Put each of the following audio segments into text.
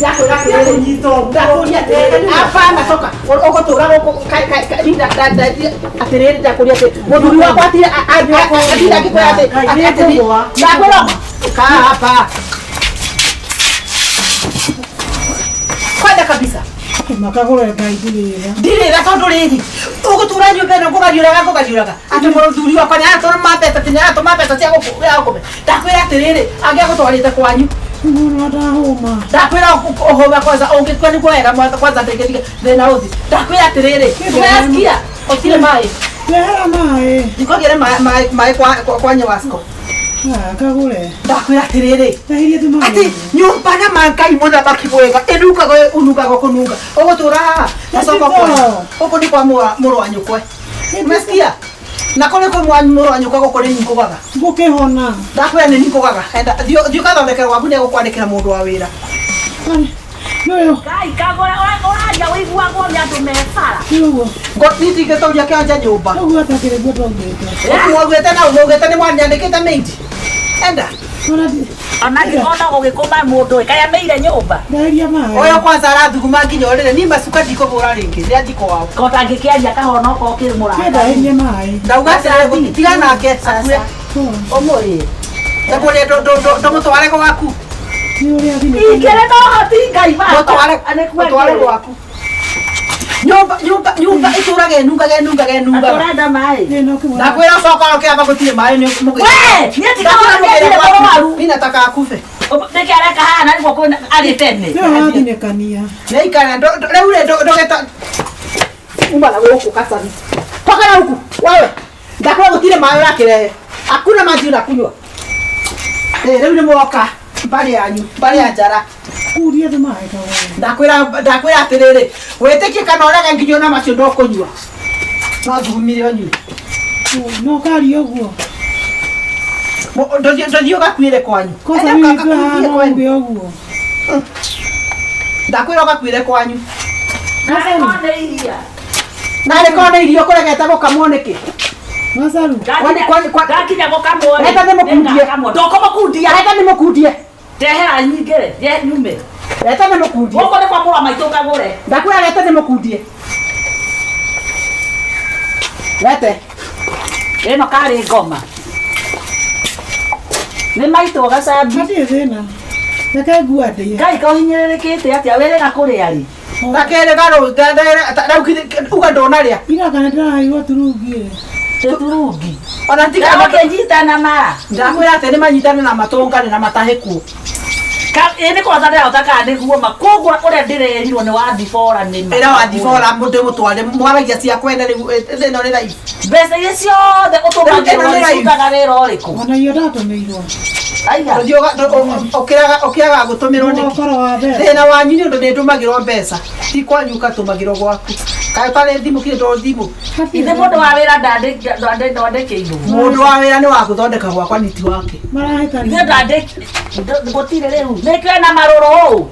Ndakwĩra atĩrĩrĩ, ndakũria atĩrĩrĩ, hapana toka ũgũtũra gũkũ atĩrĩrĩ, ndakũria atĩ mũthuri wakwa atinda akĩkwĩra atĩ atĩ ndakwĩra kaa hapa kwenda kabisa. Makagũre Ngai ndirĩra. Ndirĩra tondũ rĩrĩ ũgũtũra nyũmba ĩno ngũgariũraga ngũgariũraga atĩ mũthuri wakwa nĩ aratũma mbeca, atĩ nĩ aratũma mbeca cia gũkũ ya gũkũme. Ndakwĩra atĩrĩrĩ, angĩagũtwarĩte kwanyu. Mũno ndahũma. Ndakwĩra ũhũma kwanza, ũngĩkua nĩguo wega mwanza kwanza ndĩngĩtiga thĩna ũthi. Ndakwĩra atĩrĩrĩ, ũrasikia ũtirĩ maĩ. Ndehera maĩ. Ndikũgĩre maĩ maĩ kwa Nyewasco. Ah, kagũre. Ndakwĩra atĩrĩrĩ, Ndahirie tũmaĩ. atĩ nyũmba na mangai mũthamaki mwega ĩnungaga ũnungaga kũnunga ũgũtũra haha macoka kwanyu gũkũ nĩ kwa mũrũ wa nyũkwe, umesikia? Na kũrĩ kwĩ mũrũ wa nyũkwa gũkũ nĩ nikũgaga. Ngũkĩhona. Ndakwĩra nĩ nikũgaga. Enda thiĩ ũgathondekere gwaku, nĩ egũkwandĩkĩra mũndũ wa wĩra. Nĩũyũ. Ngai kagũre ũraria ũiguagwo nĩ andũ me bara. Nĩũguo. Niĩ ndingĩtũria kĩanja nyũmba. Ũguo atakĩrĩ guo twaugĩte. Mwaugĩte na mwaugĩte nĩ mwanyandĩkĩte maid. Enda. Ona ona gũgĩkũma mũndũ ĩ kaĩ ameire nyũmba. Ndahirie maĩ. Ũyũ kwanza arathuguma nginya ũrĩrĩ, niĩ macuka ndikũhũra rĩngĩ, nĩ athiĩ kwao. Ko tangĩkĩaria kahonoka ũkĩrĩ mũrata. Ndahirie maĩ. Ndauga atĩrĩrĩ, tiga nake akue. Ũmũrĩe. Ndamũrĩe ndũmũtware gwaku. Nĩ ũrĩa Ingĩrĩ na ũhoti Ngai baba. Mũtware mũtware gwaku. Nyũmba nyũmba nyũmba ĩtũraga ĩnungaga ĩnungaga ĩnungaga. Atũrenda maĩ. Ndakwĩra coka ũkĩamba gũtirĩ maĩ nĩ mũgĩ. We, niĩ tiga ũrĩa mũrwaru. Mimi nataka akufe. Nĩkĩ areka haha na nĩguo kwĩna arĩ tene. Nĩwe wathinĩkania. Nĩikara rĩu rĩ ndũgeta uma na gũkũ kacabi. Toka na huku wewe. Ndakwĩra gũtirĩ maĩ ũrakĩrehe. Hakuna maji unakunywa. Eh, rĩu nĩ mwoka mbarĩ yanyu, mbarĩ ya njara. Kuria tũmaĩ kagũre. Ndakwĩra ndakwĩra atĩrĩrĩ, wĩtĩkie kana ũrege nginya ona macio ndũkũnyua. No thugumire ũnyue. No karia ũguo. Ndũthiĩ ũgakuĩre kwanyu. Kwanza Enda mimi kwa ũgakuithie hana kwanyu. uge ũguo. Ndakwĩra ũgakuĩre kwanyu. Narĩ nĩ iria. Narĩ korwo nĩ irio kũregete gũkamwo nĩkĩ? Macaru. Ndakinya gũkamwo rĩ. Reta ndĩmũkundie. Ndũkũmũkundia. Reta ndĩmũkundie. Ndehera nyingĩ rĩ, nyume. Reta ndĩmũkundie. Gũkũ nĩ kwa mũrũ wa maitũ ngagũre. Ndakwĩra reta ndĩmũkundie. Rete. Ĩno karĩ ngoma. Nĩ maitũ gacambi. Hatirĩ thĩna. Reke ngua ndĩe. Ngai kohinyĩrĩrĩkĩte atĩa wĩrĩga kũrĩa rĩ? Gakĩrĩ garũ uga ndũnarĩa. Ira kana ndĩraheirwo turungi ĩ. Tũturungi. Ona tiga Ũkĩnyitana mara. Ndakwĩra atĩ nĩ manyitane na matũngane na matahĩkwo. Ĩ nĩ kũhota ndĩrahota kana nĩguo ma koguo ũrĩa ndĩrerirwo nĩ wathibora nĩ ma. Ĩra wathibora ndĩmũtware mwaragia cia kwene rĩu ĩno nĩ raithi. Mbeca iria ciothe ũtũmagĩrwo Ĩno nĩ raithi. cirutaga wĩra ũrĩkũ? Ona iyo ndatũmĩirwo. Aiga. Ndũthiĩ ũkĩagaga gũtũmĩrwo nĩkĩ? Ũkoro wa mbeca. Thĩna wanyu nĩ ũndũ nĩ ndũmagĩrwo mbeca. Ti kwanyu ũgatũmagĩrwo gwaku. Kaĩ ũtarĩ thimũ kĩndũ to thimũ. Ithe mũndũ wa wĩra ndandĩkĩirwo. Mũndũ wa wĩra nĩ wa gũthondeka gwakwa nĩ ti wake. Marahĩtania. Ithe ndandĩki gũtirĩ rĩu. Nĩkĩo ena marũrũ ũũ.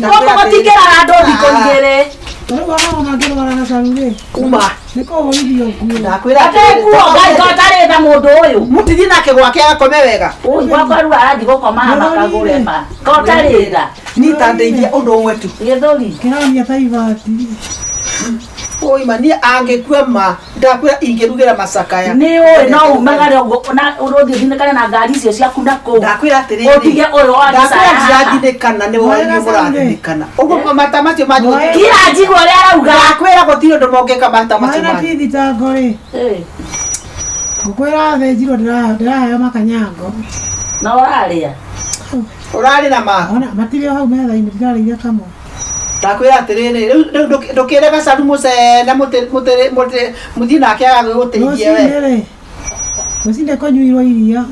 Gũkũ gũtingĩrara andũ thikũ igĩrĩ. Rĩu ona ona ngĩrwara gacaru rĩ. Uma. Nĩ kũhũrithio nguo. Ndakwĩra Ate nguo Ngai ko ũtarĩ tha mũndũ ũyũ. Mũtithie nake gwake agakome wega. Ũyũ gwakwa rĩu arathiĩ gũkoma haha makagũre ma. Ko ũtarĩ tha. Niĩ ta ndeithia ũndũ ũmwe tu. Gĩthũri. Kĩronia ta ibati. Ũima niĩ angĩkua ma ndakwĩra ingĩrugĩra macakaya. Nĩ ũĩ no umagare ũguo na ũrũthiĩ ũthinĩkane na ngari icio ciaku na kũu. Ndakwĩra atĩrĩrĩ. Ũtige ũyũ wa Ndakwĩra gĩcaya haha. ndirathinĩkana nĩ wanyu mũrathinĩkana. Ũguo mata macio manyu. Kira njigua ũrĩa arauga. Ndakwĩra gũtirĩ ũndũ mũngĩka mata macio Maĩ na manyu. tithitango rĩ. Ngũkwĩra thĩnjirwo ndĩraheo makanyango. Na ũrarĩa. Ũrarĩ na ma. Ona matirĩ o hau metha-inĩ ndirarĩire kamwe. Ndakwĩra atĩrĩrĩ, rĩu rĩu ndũkĩre gacaru mũcene mũthiĩ nake agagũteithie we. Rũcinĩ rĩ. Rũcinĩ kũnyuirwo iria.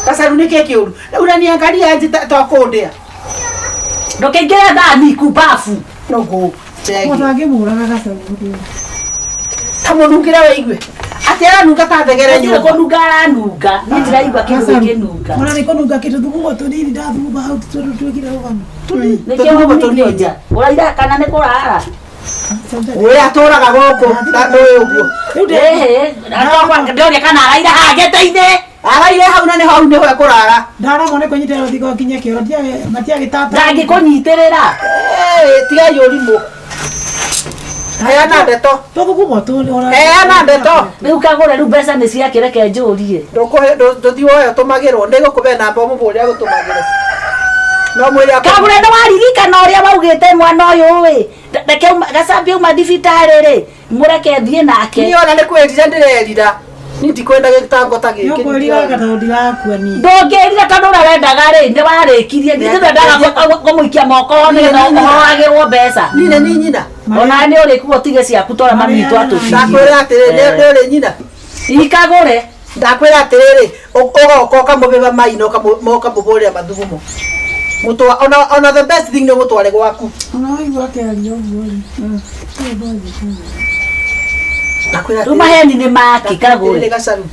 Gacaru nĩ kĩ kĩũru? Rĩu ũraniangaria nji to kũndĩa. Ndũkĩingĩre thani kumbabu. Nũgũ. Mũndũ angĩmũraga gacaru mũndũ. Ta mũnungĩre wĩigue. Atĩ aranunga ta thegere Gũtirĩ nyũmba. kũnunga aranunga. Niĩ ndiraigua kĩndũ gĩkĩnunga. Ona nĩ kũnunga kĩndũ thugumo tũnini ndathuguma hau tondũ twĩkire rũgano. Tũnini. Nĩkĩo ũmithio nja. Ũraira kana nĩ kũrara? Ũyũ atũraga gũkũ na ndũĩ ũguo. Ĩhĩ, ndoria kana araira haha gĩtĩ-inĩ. Araire hau na nĩ hau nĩho ekũrara. Ndaragwo nĩ kũnyitĩrĩra rũthingo nginya kĩoro matiagĩtata. Ndangĩkũnyitĩrĩra. Tigai ũrimũ. Heana ndeto. Tũthugumo tũ. Heana ndeto. Rĩu kagũre rĩu mbeca nĩ ciake reke njũrie. Ndũkũhe ndũthiĩ woe ũtũmagĩrwo nĩngũkũhe namba ũmũbũre agũtũmagĩre. No mwĩre Kagũre nĩ waririkana ũrĩa waugĩte mwana ũyũ ĩ. Reke gacambia uma thibitarĩ rĩ mũreke thiĩ nake. Niĩ ona nĩ kwĩrira ndĩrerira. Niĩ ndikwenda gĩtango ta gĩkĩ. Nĩũkwĩrira tondũ ndirakua niĩ. Ndũngĩrira tondũ ũrĩa wendaga rĩ nĩ warĩkirie. Githĩ ndwendaga kũmũikia moko nĩgetha ũhoagĩrwo mbeca. Niĩ nĩ niĩ nyina. Ona nĩ ũrĩkuo ũtige ciaku ta ũrĩa mami witũ atũtigire. Ndakwĩra atĩrĩrĩ nĩ ũrĩ nyina. Ikagũre. Ndakwĩra atĩrĩrĩ ũgoka ũkamũbĩba mai na ũkamũbũrĩra mathugumo. Mũtwa ona the best thing nĩ ũmũtware gwaku. Ona waigua akĩaria ũguo rĩ. Ndakwĩra Rĩu maheni nĩ make kagũre. atĩrĩrĩ Gacaru.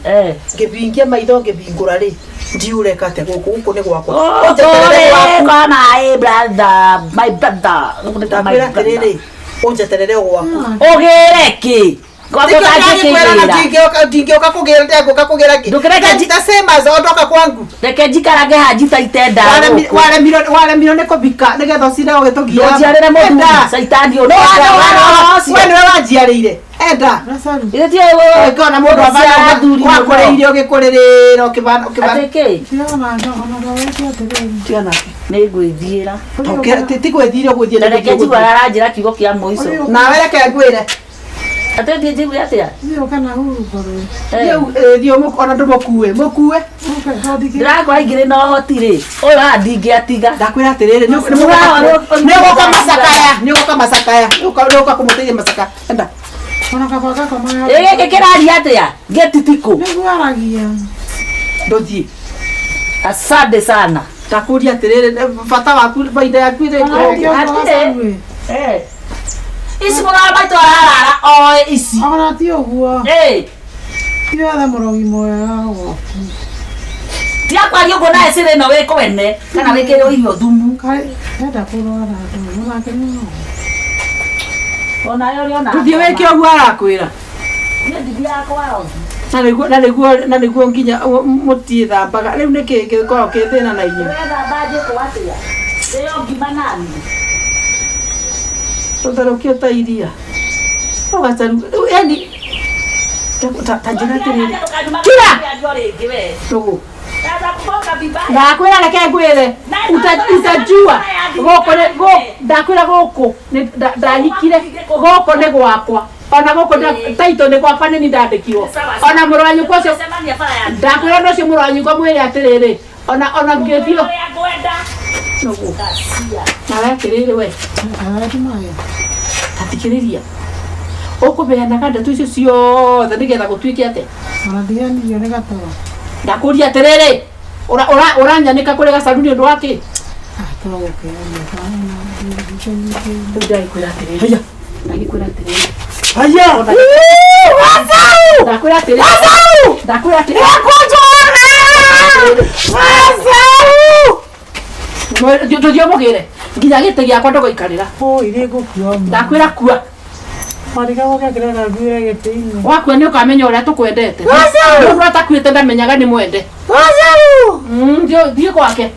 Ngĩbingia maitho ngĩbingũra rĩ ndiureka atĩa gũkũ gũkũ nĩ gwakwa. Ũnjeterere gwaku. Kwa my brother, my brother. Ndakwĩra atĩrĩrĩ ũnjeterere o gwaku. Ũgĩre kĩ? Gwaku ũtangĩkĩgĩra. Ndingĩũka kũgĩra ndengũka kũgĩra kĩ. Ndũkĩreke The same as ondoka kwangu. Reke njikarage haha njitaite nda gũkũ. Waremirwo nĩ kũbika nĩgetha ũcire ũgĩtũgia. Ndũnjiarĩre mũthuri caitani ũyũ. We nĩwe wanjiarĩire. Enda. Githĩ ti Ũngĩona mũndũ wakũrĩire ũgĩkũrĩrĩra ũkĩbana ũkĩbana. Atĩ kĩ? Tiga nake. Nĩ ngwĩthiĩra. Ti gwĩthiĩra ũgwĩthiĩra. Na reke njigue aranjĩra kiugo kĩa mũico. Nawe reke ngwĩre. Atĩ thiĩ njigue atĩa? Thiĩ ona ndũmũkue. Mũkue. Ndĩrakora ingĩrĩ na ũhoti rĩ. Ũyũ haha ndingĩatiga. Ndakwĩra atĩrĩrĩ nĩ ũgũka macakaya. Nĩ ũgũka macakaya. Nĩ ũgũka kũmũteithia macakaya. Enda. Ĩ gĩkĩ kĩraria atĩa? Gĩtitikũ. Nĩguo Ndũthiĩ. Asante sana. Ndakũria atĩrĩrĩ bata waku baida yaku ĩrĩ Hatirĩ. Ici mũrũ wa maitũ ararara oe ici. Ona ti ũguo. Ti wethe mũrogi mwega gwaku. Tiga kwaria ũguo nawe cĩrĩ ĩno wĩ kwene kana wĩkĩrĩrwo irio thumu. Enda kũrwara andũ onake nĩ no. Onawe ũrĩ ona. Ndũthiĩ wĩke ũguo arakwĩra. Niĩ ndithiaga kwa rogi. Na nĩguo nginya mũtiĩthambaga. Rĩu nĩkĩ gĩkoragwo kĩ thĩna na inyuĩ? Ũrethamba njĩkũ atĩa? Ĩyo ngima nani? Tũtherũkio ta iria. No Gacaru, rĩu yani ta njĩra atĩrĩrĩ. Kira! Ndũgũ. Ndakwĩra reke ngwĩre. Utajua. Gũkũ nĩ ndakwĩra gũkũ ndahikire gũkũ nĩ gwakwa. Ona gũkũ taitũ nĩ gwakwa nĩ niĩ ndandĩkirwo. Ona mũrũ wa nyũkwa ũcio ndakwĩra na ũcio mũrũ wa nyũkwa mwĩre atĩrĩrĩ ona ngĩthiĩ Nũgũ. Nawe atĩrĩrĩ we. Ta thikĩrĩria. Ũkũbeanaga ndeto icio ciothe nĩgetha gũtuĩke atĩa? Ona ndiganirio nĩ gatoro. Ndakũria atĩrĩrĩ ũranyanĩka kũrĩ Gacaru nĩ ũndũ wa kĩ? Rĩu ndagĩkwĩra atĩrĩrĩ. Ndagĩkwĩra atĩrĩrĩ. Haya! Gacaru! Ndakwĩra atĩrĩrĩ. Gacaru! Ndakwĩra atĩrĩrĩ. Gacaru! Ndũthiĩ ũmũgĩre. Nginya gĩtĩ gĩakwa ndũgũikarĩra. Ndakwĩra kua. Warigagwo gĩakĩrega nguire gĩtĩ-inĩ. Wakua nĩ ũkamenya ũrĩa tũkwendete. Mũndũ atakuĩte ndamenyaga nĩ mwende. Thiĩ gwake.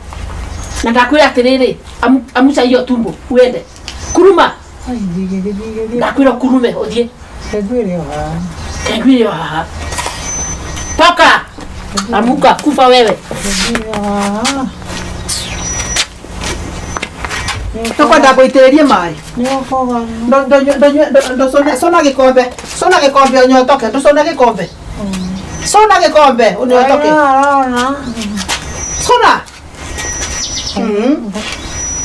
Na ndakwĩra atĩrĩrĩ amuca hiyo tumbo uende. Kuruma. Ndakwĩra ũkurume ũthiĩ. Ngwĩre o haha. Ngwĩre o haha. Toka. Amuka kufa wewe. Ngwĩre o haha. Tũkwenda ngũitĩrĩrie maĩ. Cũna gĩkombe. Cũna gĩkombe ũnyotoke. Ndũcũne gĩkombe. Cũna gĩkombe ũnyotoke. Cũna.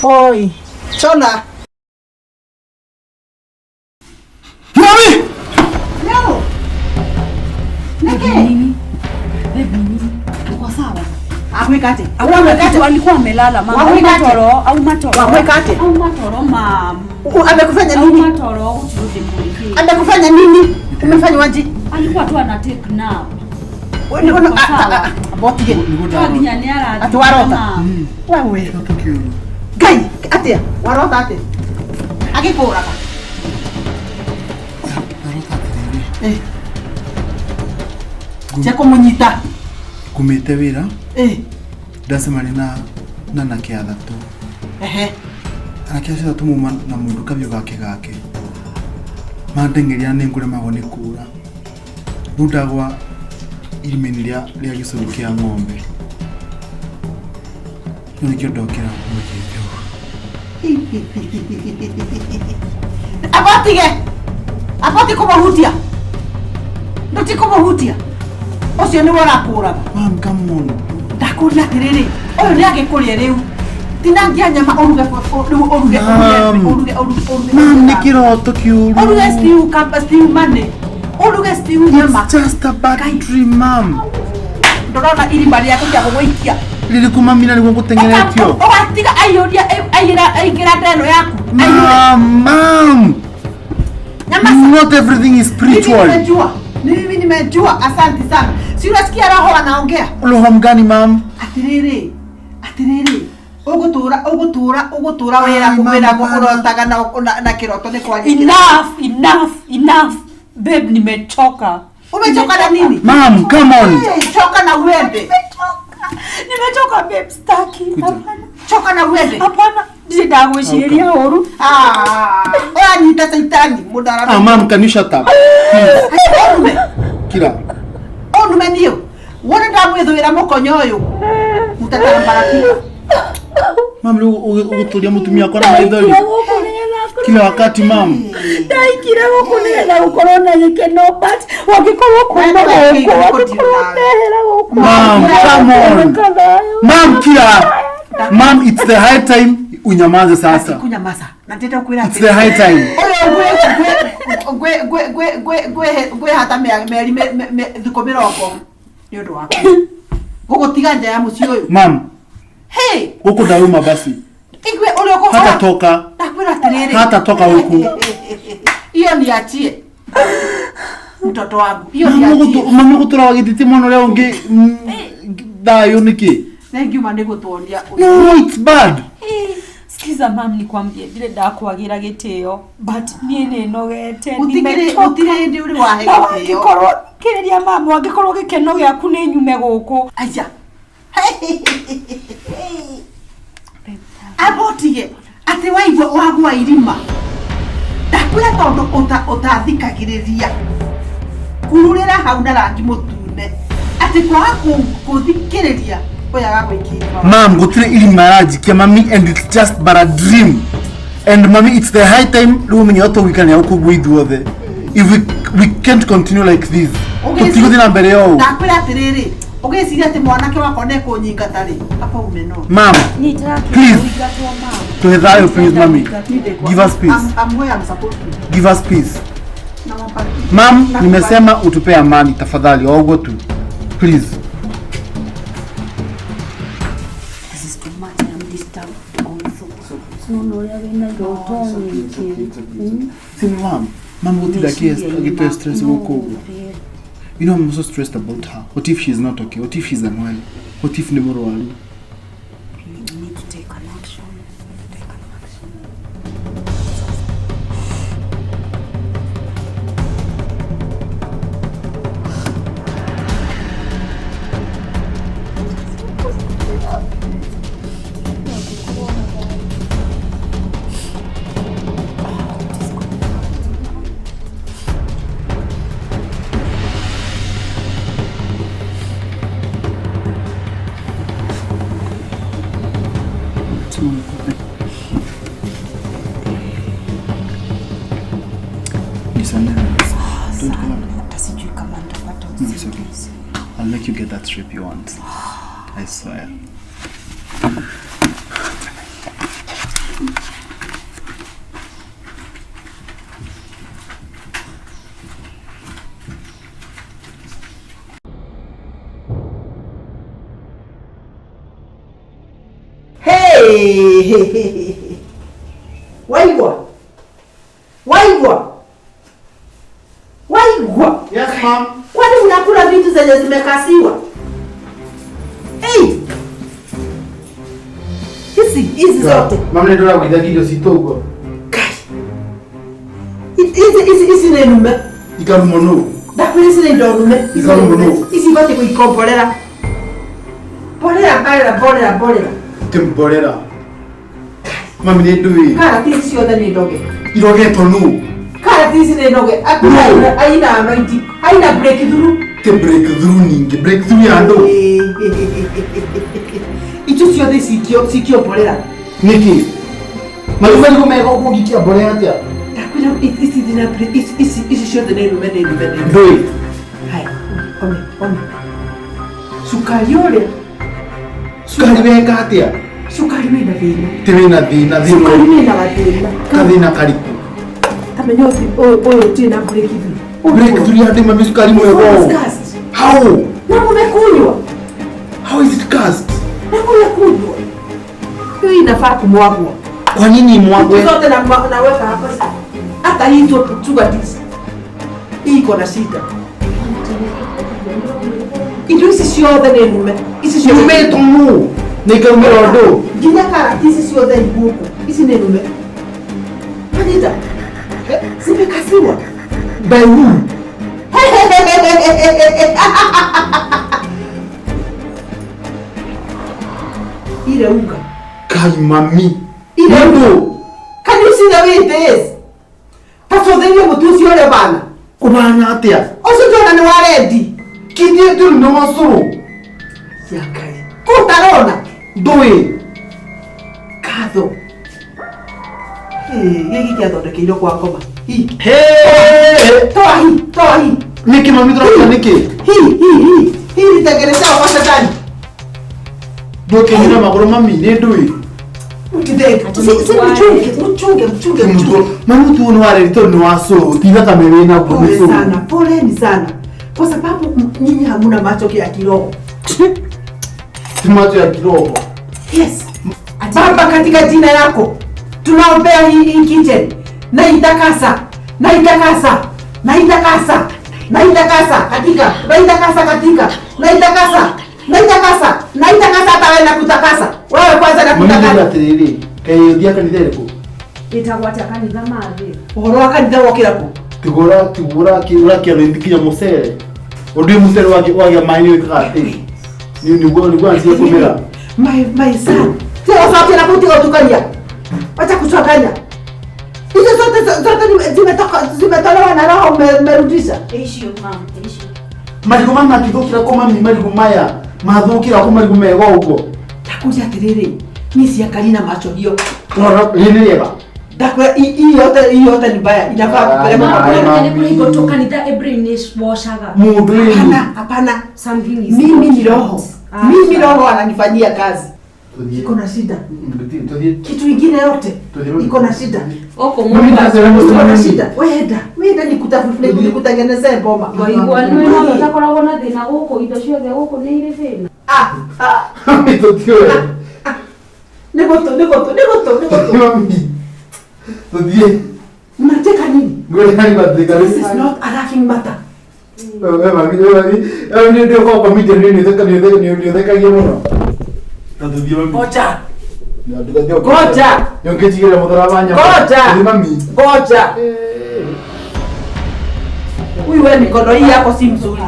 Oi. Cũna. Mami! No. Niki. Baby, uko sawa? Akweka ate? Alikuwa amelala mama. Wamweka ate? Au matoro. Wamweka ate? Au matoro mama. Amekufanya nini? Au matoro uturudi kule. Amekufanya nini? Umefanya waje? Alikuwa tu ana take nap. Wewe unaona botige. Nginya nĩ arathi. Ati warota. Wewe. Ngai, atia? Warota atia? Agĩkũraga. Che kũmũnyita. Ngumĩte wĩra. Eh. Ndacemania na anake athatũ. Ehe. Anake acio athatũ mauma na mũndũ kabiũ gake gake. Mandeng'eria na nĩngũremagwo nĩ kũra. Rĩu ndagwa irima-inĩ rĩa gĩcũrũ kĩa ng'ombe. Rĩu nĩkĩo ndokĩra mũkĩte ũguo. Abotige. Aboti kũmũhutia. Ndũti kũmũhutia. Ũcio nĩwe ũrakũraga. Mom, come on. Ndakũria atĩrĩrĩ, ũyũ nĩ agĩkũrĩa rĩu. Tinangia nyama ũruge rĩu ũruge Mom. ũruge ũruge ũruge. Mom, nĩ kĩroto kĩũru. Ũruge stew kamba stew money. Ũruge stew nyama. It's just a bad dream, mom. Ndũrona irima rĩaku kĩa gũgũikia. Rĩrĩkũ mami na nĩguo ngũteng'eretio? Ũgatiga aiyũria aiyĩra aingĩra nda ĩno yaku. Aiyũre. Mom, mom. Nyamaza. Not everything is Mimi spiritual. nimejua. Mimi nimejua. Asante sana. Si unasikia roho anaongea? Roho mgani, mom? Atiriri. Atiriri. Ugutura ugutura ugutura wira Ai, mama, wira bana. urotaga na kiroto ni kwa Enough, enough, enough. Babe, nimechoka. Umechoka na nini? Mom, come on. Eh, Choka na uende. Nimechoka. Nimechoka babe, staki. Kuja. Hapana. Choka na uende. Hapana. Ndirĩ ndagwĩcirĩria ũru. Ah, ũranyita caitani mũndara. Ah, mom, can you shut up? Please. Ũnume. Kira. Ũnume niũ. Wone ndamwĩthũĩra mũkonyo ũyũ. Mũtatambaratika. Mom, rĩu ũgũtũria mũtumia wakwa na maithori Ndaikire gũkũ nĩgetha kila wakati, mom. Ndaikire gũkũ nĩgetha gũkorwo na gĩkeno but wangĩkorwo kuma Wendo gũkũ wake wangĩkorwo nawe. ndehera gũkũ. Mom, come on. Mom, kira. Mom, it's the high time unyamaze sasa. Kunyamaza. Na ndĩrenda kwĩra It's the high time. Ũyũ ngwĩhata mĩeri thikũ mĩrongo nĩ ũndũ waku. Gũgũtiga nja ya mũciĩ ũyũ. Mom, Hey, huku ndauma basi. igwe ũrĩa ũkũ- Hata toka. Ndakwĩra atĩrĩrĩ. Hata toka huku. Hiyo niachie. Mtoto wangu. Hiyo niachie. Mama gũtũra wagĩtĩtie mwana ũrĩa ũngĩ thayũ nĩkĩ? Thengiuma nĩ gũtuonia. No, it's bad. Sikiza mam, nikwambie ndire ndakwagira gĩtĩo but niĩ nĩ nogete Gũtikĩrĩ gũtirĩ hĩndĩ ũrĩ wahe na gĩtĩo. wangĩkorwo kĩrĩria mam, wangĩkorwo gĩkeno gĩaku nĩ nyume gũkũ. Aya. Abotige atĩ waigua wagwa irima. Ndakwĩra tondũ ũtathikagĩrĩria. Kururĩra hau na rangi mũtune. Atĩ kwaga kũthikĩrĩria ũyũ agagũikia irima. Mom, gũtirĩ irima aranjikia mami and it's just but a dream. And mami, it's the high time rĩu ũmenye ũrĩa tũgũikarania gũkũ ũguo ithuothe. If we can't continue like this. Tũtigũthiĩ na mbere ũũ. Ndakwĩra atĩrĩrĩ, ũgĩciria atĩ mwanake wakwa nĩekũnyingata rĩ, apa ume no. Mom, Niĩ ndĩrakĩenda Please. ũingatwo, mam. tuhe thayũ please mami. Give us peace. I'm where I'm supposed to be. Give us peace. Nawapatia. Mom, nimesema utupe amani tafadhali, ogo tu. Please. This is too much. I'm disturbed also. No, no, ũrĩa wĩna iroto nyingĩ. See, mom, mom gũtinda agĩtũhe stress gũkũ ũguo. You know, I'm so stressed about her. What if she's not okay? What if she's unwell? What if nĩ mũrwaru? You need to take an action. Take an action. Ni saa nane. Don't go on. Hata sijui kama nitapata No, it's okay. usingizi. I'll make you get that trip you want. I swear. Hey! Waigua. Waigua. Waigua. Yes, mom. Kwani unakula vitu zenye zimekasiwa? Hey! Hizi hizi zote. Mom, nĩ ndĩragũithagia irio citũ ũguo. Kai. Hizi hizi hizi nĩ nume. Ikarumwo nũ? Ndakwĩra ici nĩ indo nume. Ikarumwo nũ? Ici ibatiĩ gũikomborera. Mborera karera mborera mborera. Ti mborera. Mami nĩ ndũĩ. Karati ici ciothe nĩ ndoge. Irogetwo nũ? Karati ici nĩ ndoge. Akuna aina anointing. Aina breakthrough. Ti breakthrough ningĩ. Breakthrough ya ndũ. Icio ciothe cikio mborera. Nĩkĩ? Marigũ mega ũguo ũngĩikia mborera atĩa? Ndakwĩra ici thina ici ici ciothe nĩ ndume nĩ ndume nĩ. Ndũĩ. Haya, one one. Cukari ũrĩa. Cukari weka atĩa? Cukari wĩna thĩna. Ti wĩna thĩna thĩna. Cukari wĩna gathĩna. Gathĩna karĩkũ? Tamenya ũyũ ũtirĩ na breakthrough. Breakthrough ya ndĩ mami cukari mwega ũũ. How? Na mũmekunywa. How is it cast? Na mũmekunywa. Hiyo inafaa kumwagwa. Kwa nini imwagwe? Zote na naweka hapa. Hata hii tu sugar this. Hii iko na shida. Indo ici ciothe nĩ ndume. Ici ciothe. Ndume tũmũ. Nĩ ikaumĩra ũndũ. Nginya karati ici ciothe igũkũ. Ici nĩ ndume. Anita. Zimekasiwa. By who? Ile unga. Kai mami. Ile unga. Can you see the way it is? Tafadhali mũtu ũcio ũrĩa bana. Kũbana atĩa? Ũcio ndĩrona nĩ wa rendi. Kithie ndũrĩ nĩ wa cũrũ. Ya Ngai. Kũtarona. Ndũĩ. Katho. Gĩkĩ gĩathondekeirwo kwa ngoma. Hi. Hey! Toa hii, toa hii. Nĩkĩ mami tũraruta nĩkĩ? Hii, hii, hii. Hii nitengenezewa kwa shetani. Ndũkĩnyira magũrũ mami nĩ ndũĩ. Si mchunge, mchunge, mchunge. Mami mũtu ũyũ nĩ wa rendi tondũ nĩ wa cũrũ. Ti thakame wĩna guo nĩ Pole cũrũ. sana, poleni sana. Kwa sababu nyinyi hamuna macho ya kiroho. Ti macho ya kiroho. Yes. Baba, katika jina lako tunaombea hii kitchen na itakasa, na itakasa, na itakasa, na itakasa katika, na itakasa katika, na itakasa, na itakasa, na itakasa hata wewe nakutakasa. Wewe kwanza nakutakasa. Mami atĩrĩrĩ, kaĩ ũthiaga kanitha ĩrĩkũ? Ĩtagwo atĩa kanitha mathĩ? Ũhoro wa kanitha wokĩra kũ? Tigũra tigũra ũrakĩara nginya mũcere. Ũndũ ũyũ mũcere wagĩa maĩ nĩ wĩkaga atĩ. Nĩguo anjie kũmera. My son. Sio sauti na kuti utukania. Wacha kuchanganya. Hizo zote zote zimetoka zimetolewa na roho umerudisha. Icio mam, icio. Marigũ maya mangĩthũkĩra kũ mami marigũ maya mathũkĩra kũ marigũ mega ũguo. Ndakuria atĩrĩrĩ, niĩ ciakari na macho hiyo. Rora rĩrĩ nĩ rĩega. Ndakwĩra hii yote ni mbaya. Inafaa kupelekwa Ah, kwa mami. Nĩ kũringwo tu kanitha brainwashaga. Mũndũ ĩĩ. Hapana, hapana. Something is Mimi ni roho. Ah, Mimi roho ananifanyia kazi. Tũthiĩ. Iko na shida. Tũthiĩ. Kitu ingine yote iko na shida. Oko Mami mũndũ ndacera Iko na mami. shida. Wenda, wenda nikutafute nikutengenezee boma. Waigua nĩ no ũtakoragwo na thĩna gũkũ indo ciothe gũkũ nĩ irĩ thĩna. Ah, ah. Mami tũthiĩ. Nĩgũtũ, nĩgũtũ, nĩgũtũ, nĩgũtũ. Mami. Tũthiĩ. Mnacheka nini? Ngoja nĩgwathĩka This is not a laughing matter. We mami, we mami. We nĩ ndĩ comedian nĩ nĩ ũthekagia mũno. Ta tũthiĩ mami. Ngoja. Ngoja. Ngoja. Nyongĩtigĩra mũthara wa nyama. Ngoja. Tũthiĩ mami. Ngoja. Huyu wewe mikono hii yako si mzuri.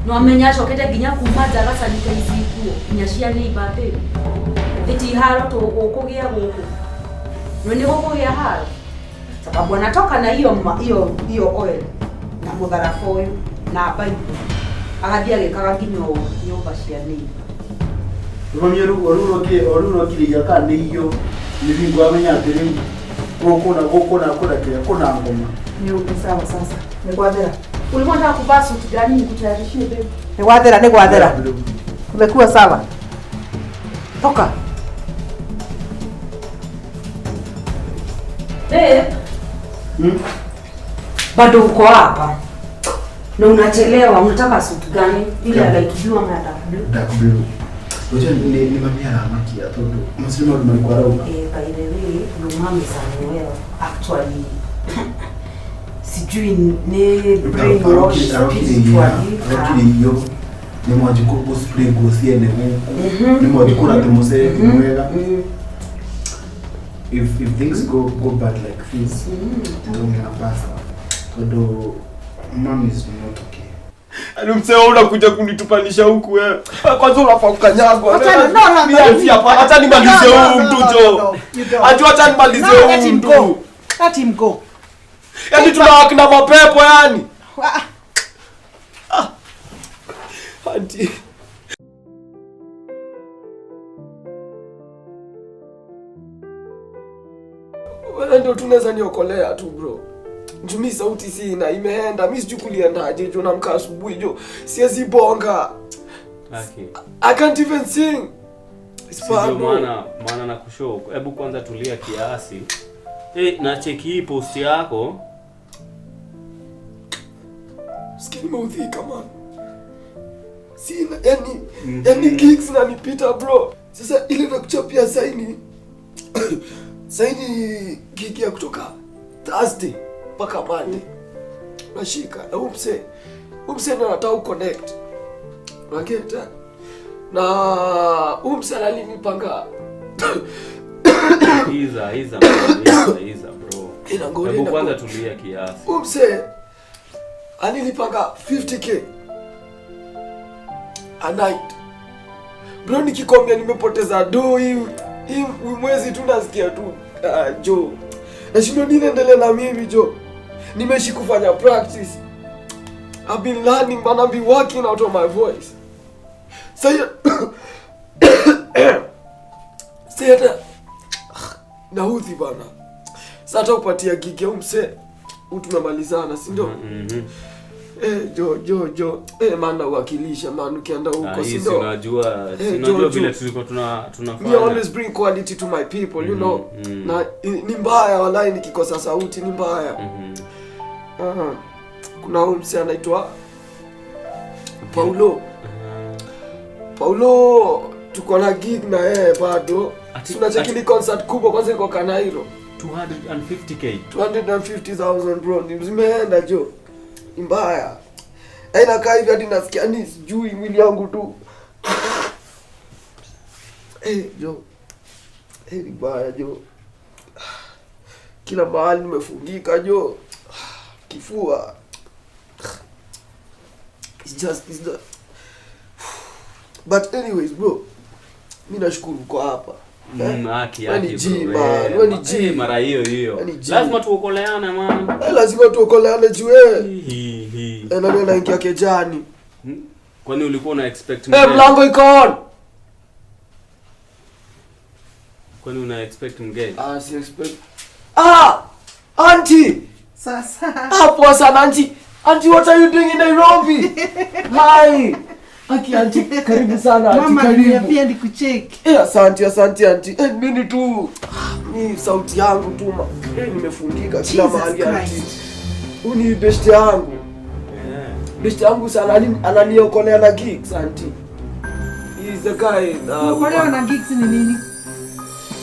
No amenya acokete nginya kuma nja agacanite ici nguo nginya cia neighbor atĩ ĩti haro tũgũkũgĩa gũkũ. No nĩ gũkũgĩa haro. Sababu anatoka na hiyo hiyo hiyo oil na mũtharaba ũyũ na Bible. Agathiĩ agĩkaga nginya ũũ nyũmba cia neighbor. Mami rĩu ũrokire kana nĩ irio nĩ bingo amenya atĩ rĩu gũkũ na gũkũ na kũna kĩrĩa kũna ngoma. Ni sawa sasa. Ni gwathera. Ulikuwa unataka kuvaa suti gani nikutayarishie baby? Ni gwathera, ni gwathera. Kumekuwa sawa. Toka. Babe. Bado uko hapa. Na unachelewa, unataka suti gani? Ile ya light blue ama ya dark blue? Dark blue. Unajua ni mami aramakia tondũ macio nĩ maũndũ marĩkũ arauga? By the way, your mom is unwell actually. Sijui ni brainwash spiritually. Arokire irio nĩ mwanji kũ spray nguo ciene gũkũ nĩ mwanji kũrate mũcere ti mwega. If things go bad like this, ndongera pasta tondũ mom is not okay. Yaani msee unakuja kunitupanisha huku wewe. Kwanza unafaa kukanyagwa. No. Acha nimalize huyu mtu jo. Acha nimalize huyu mtu. Let him go. Yaani tunawaka na mapepo yani. Auntie. Wewe ndio tunaweza niokolea tu bro. Jumi sauti sina imeenda. Mimi sijui kuliendaje jo, naamka asubuhi jo. Siwezi bonga. Okay. I can't even sing. Sio maana na kushow. Hebu kwanza tulia kiasi. Na cheki hii post yako. Sikia nimeudhika man. Sina yani gigs na nipita bro. Sasa ile nakuchapia saini. Saini gig ya kutoka Thursday mpaka Monday. Nashika na umse ndio anataka uconnect. Unageta? Na umse alinipanga. Iza bro. Hebu kwanza tulia kiasi. Umse alinipanga 50k a night. Bro nikikwambia nimepoteza do hii mwezi tu nasikia tu jo. Nashindwa nini endelee na mimi jo. Nimeishi kufanya practice. I've been learning but I've been working out on my voice. Sasa naudhi bana. Sasa upatia gig ya umse tumemalizana, si ndio? Jo. Maana uwakilisha man ukienda huko, si ndio? Unajua, unajua vile tulikuwa tunafanya. Me always bring quality to my people, you know. Na ni mbaya walai nikikosa sauti ni mbaya. Kuna huyu mse anaitwa Paulo. Paulo tuko na gig na yeye bado. Tunacheki ni concert kubwa kwanza iko Kanairo. 250k. 250,000 bro. Zimeenda jo. Ni mbaya. Aina kaa hivi hadi nasikia ni sijui mwili wangu tu. Jo. Ni mbaya jo. Kila mahali nimefungika jo. Kifua. It's just But anyways bro, mimi nashukuru kwa hapa. Haki bro. Ni G mara hiyo hiyo. Lazima tuokoleane man. Lazima tuokoleane juu wewe. Na mimi naingia kejani. Kwani ulikuwa una expect mgeni? Mlango iko on. Kwani una expect mgeni? Si expect. Auntie. Sasa. Poa sana auntie. Auntie, what are you doing in Nairobi? Hi. Aki auntie, karibu sana auntie, mama, karibu. Mama pia nikucheki. Asante auntie. Mimi tu ni sauti yangu tu ma. Nimefungika kila mahali auntie. Huyu ni best yangu. Best yangu sana ananiokolea na gigs auntie. He is the guy. Kuokolea na gigs ni nini?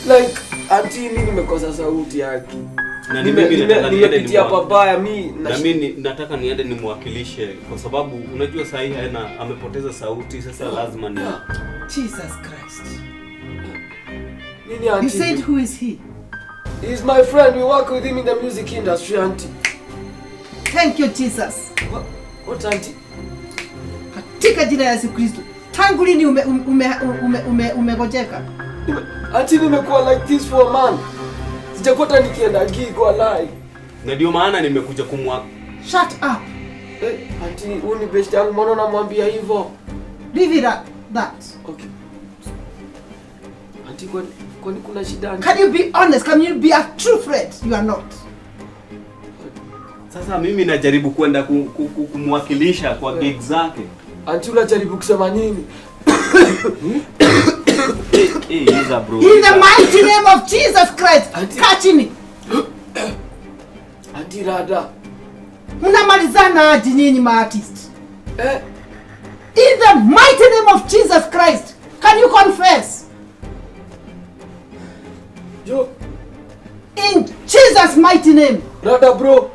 Like auntie, mimi nimekosa sauti yake. Na mimi nimepitia pabaya mimi na mimi nataka niende nimwakilishe kwa sababu unajua saa hii amepoteza sauti sasa lazima ni Jesus Christ. Nini auntie? You said who is he? He's my friend. We work with him in the music industry auntie. Thank you Jesus. What auntie? Katika jina la Yesu Kristo. Tangu lini umegojeka? Auntie nimekuwa like this for a month. Sijakuta nikienda gig walai. Na ndio maana nimekuja kumwa. Shut up. Auntie, huyu ni best yangu, mbona unamwambia hivyo? Leave it at that. Okay. Auntie, kwani kuna shida auntie? Can you be honest? Can you be a true friend? You are not. Sasa mimi najaribu kwenda kumwakilisha kwa gig zake. Auntie, unajaribu kusema nini? Iza bro. In the mighty name of Jesus Christ. Kaa chini. Auntie Rada. Mnamalizana aje nyinyi ma artist? In the mighty name of Jesus Christ, can you confess? Jo. In Jesus mighty name. Rada bro.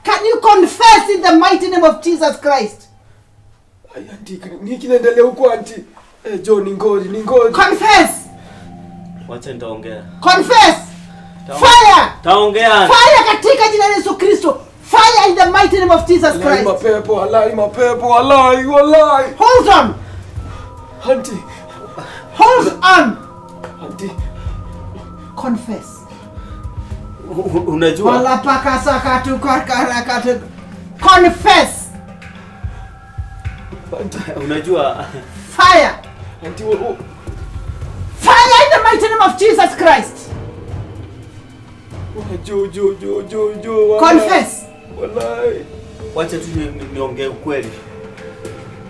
Can you confess in the mighty name of Jesus Christ? Ay, auntie, nini kinaendelea huko auntie? Jo, ni ngori. Confess. Wacha nitaongea. Confess. Fire. Taongea. Fire katika jina la Yesu Kristo. Fire. Fire in the mighty name of Jesus Walai Christ. mapepo, walai mapepo, walai, walai. Hold on. Auntie, Hold on. auntie. Confess. Unajua Walapakasakatukarkarakatu. Confess. unajua Fire. Auntie, Fire in the mighty name of Jesus Christ. Jo, jo, jo, jo, jo. Walai. Confess. Walai. Wacha tu niongee ukweli.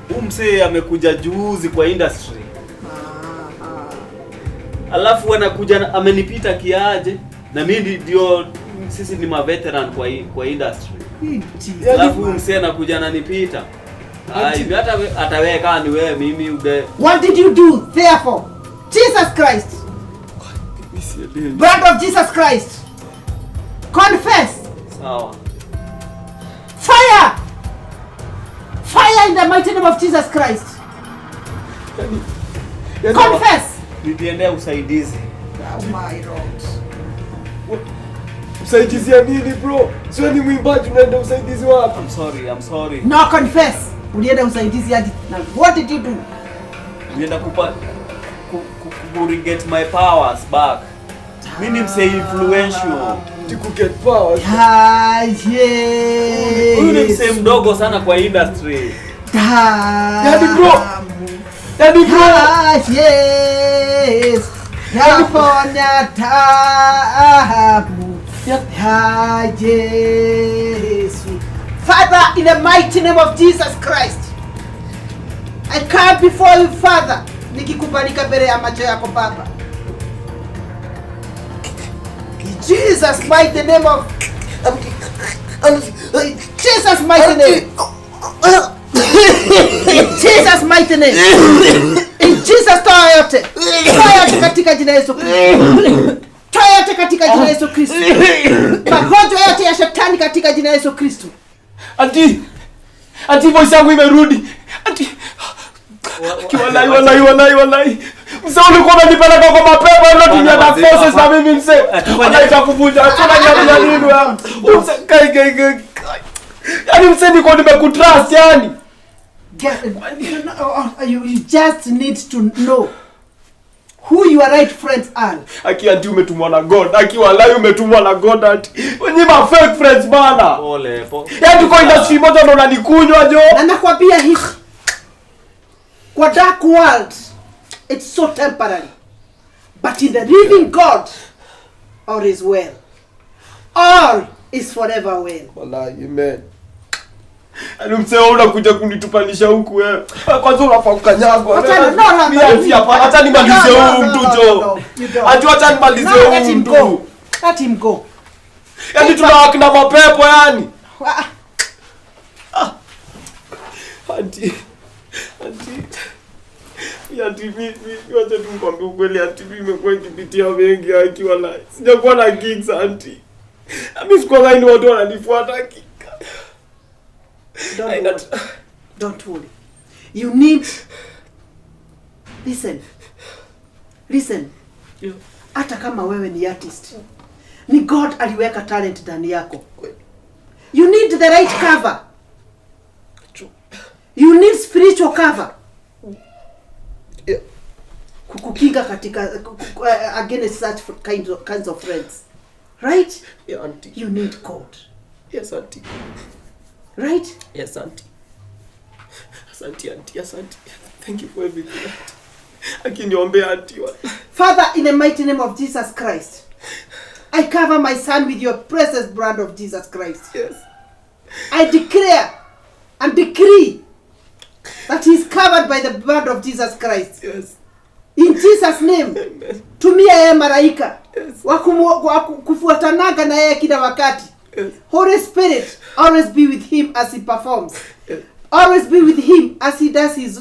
Huyu msee amekuja juzi kwa industry. Alafu anakuja amenipita kiaje? Na mimi ndio sisi ni ma veteran kwa industry. Alafu huyu msee anakuja ananipita. Ai, hata wewe kama ni wewe mimi uge. What did you do therefore? Jesus Christ. Blood of Jesus Christ. Confess. Sawa. Fire! Fire in the mighty name of Jesus Christ. Confess. Niliendea usaidizi. Oh my Lord. Usaidizi ya nini bro? Sio ni mwimbaji unaenda usaidizi wapi? I'm sorry, I'm sorry. No, confess. Ulienda usaidizi hadi na what did you do? Nilienda kupa ku get my powers back. Mimi mse influential. To get powers. Huyu ni mse mdogo sana kwa industry. Daddy bro. Daddy bro. Yes. Yaponya tamu. Ya Yesu. Father, in the mighty name of Jesus Christ, I come before you, Father, nikikubalika mbele ya macho yako Baba. In Jesus mighty name of Jesus mighty name. In Jesus mighty name. In Jesus, toa yote. Toa yote katika jina Yesu Kristo. Toa yote katika jina Yesu Kristo. Magonjwa yote ya shetani katika jina Yesu Kristo. Auntie. Auntie, voice yangu imerudi. Auntie. Walai walai walai walai. Mzee ulikuwa unanipeleka kwa mapepo na dunia na forces na mimi mzee. Anaita kuvunja. Achana na nini wewe? Mzee kai kai kai. Yaani mzee niko nimekutrust yani. You just need to know who your right friends are. Aki auntie umetumwa na God. Aki walai umetumwa na God auntie. Wenye ma fake friends bana. Pole pole. Yaani tuko industry moja ndo unanikunywa jo. Na nakwambia hivi. Kwa dark world it's so temporary. But in the living God all is well. All is forever well. Walai amen. Yaani mzee unakuja kunitupanisha huku wewe. Kwanza unafaa kukanyagwa. No, acha nimalize huyu mtu jo. Acha nimalize huyu mtu. Let him go. Yaani tunawaka na mapepo yani. Auntie. Auntie. Auntie mimi wacha tu nikwambie ukweli auntie mimi nimekuwa nikipitia mengi aki walai. Sijakuwa na gigs auntie. Mimi sikuwa ni watu wananifuata. Don't worry. Don't worry. You need listen. Listen. Hata kama wewe ni artist, ni God aliweka talent ndani yako. You need the right cover. You need spiritual cover. Yeah. Kukukinga katika against such kinds of friends. Right? Yeah, auntie. You need God. Yes, auntie. Right? Yes, auntie. Asante, auntie. Asante. Thank you for everything, auntie. Akiniombea auntie. Father, in the mighty name of Jesus Christ, I cover my son with your precious blood of Jesus Christ. Yes. I declare and decree that he is covered by the blood of Jesus Christ. Yes. In Jesus' name. Amen. Tumia yeye malaika. Yes. Wakufuatanaga na yeye kila wakati. Yes. Holy Spirit, always be with him as he performs. Yes. Always be with him as he does his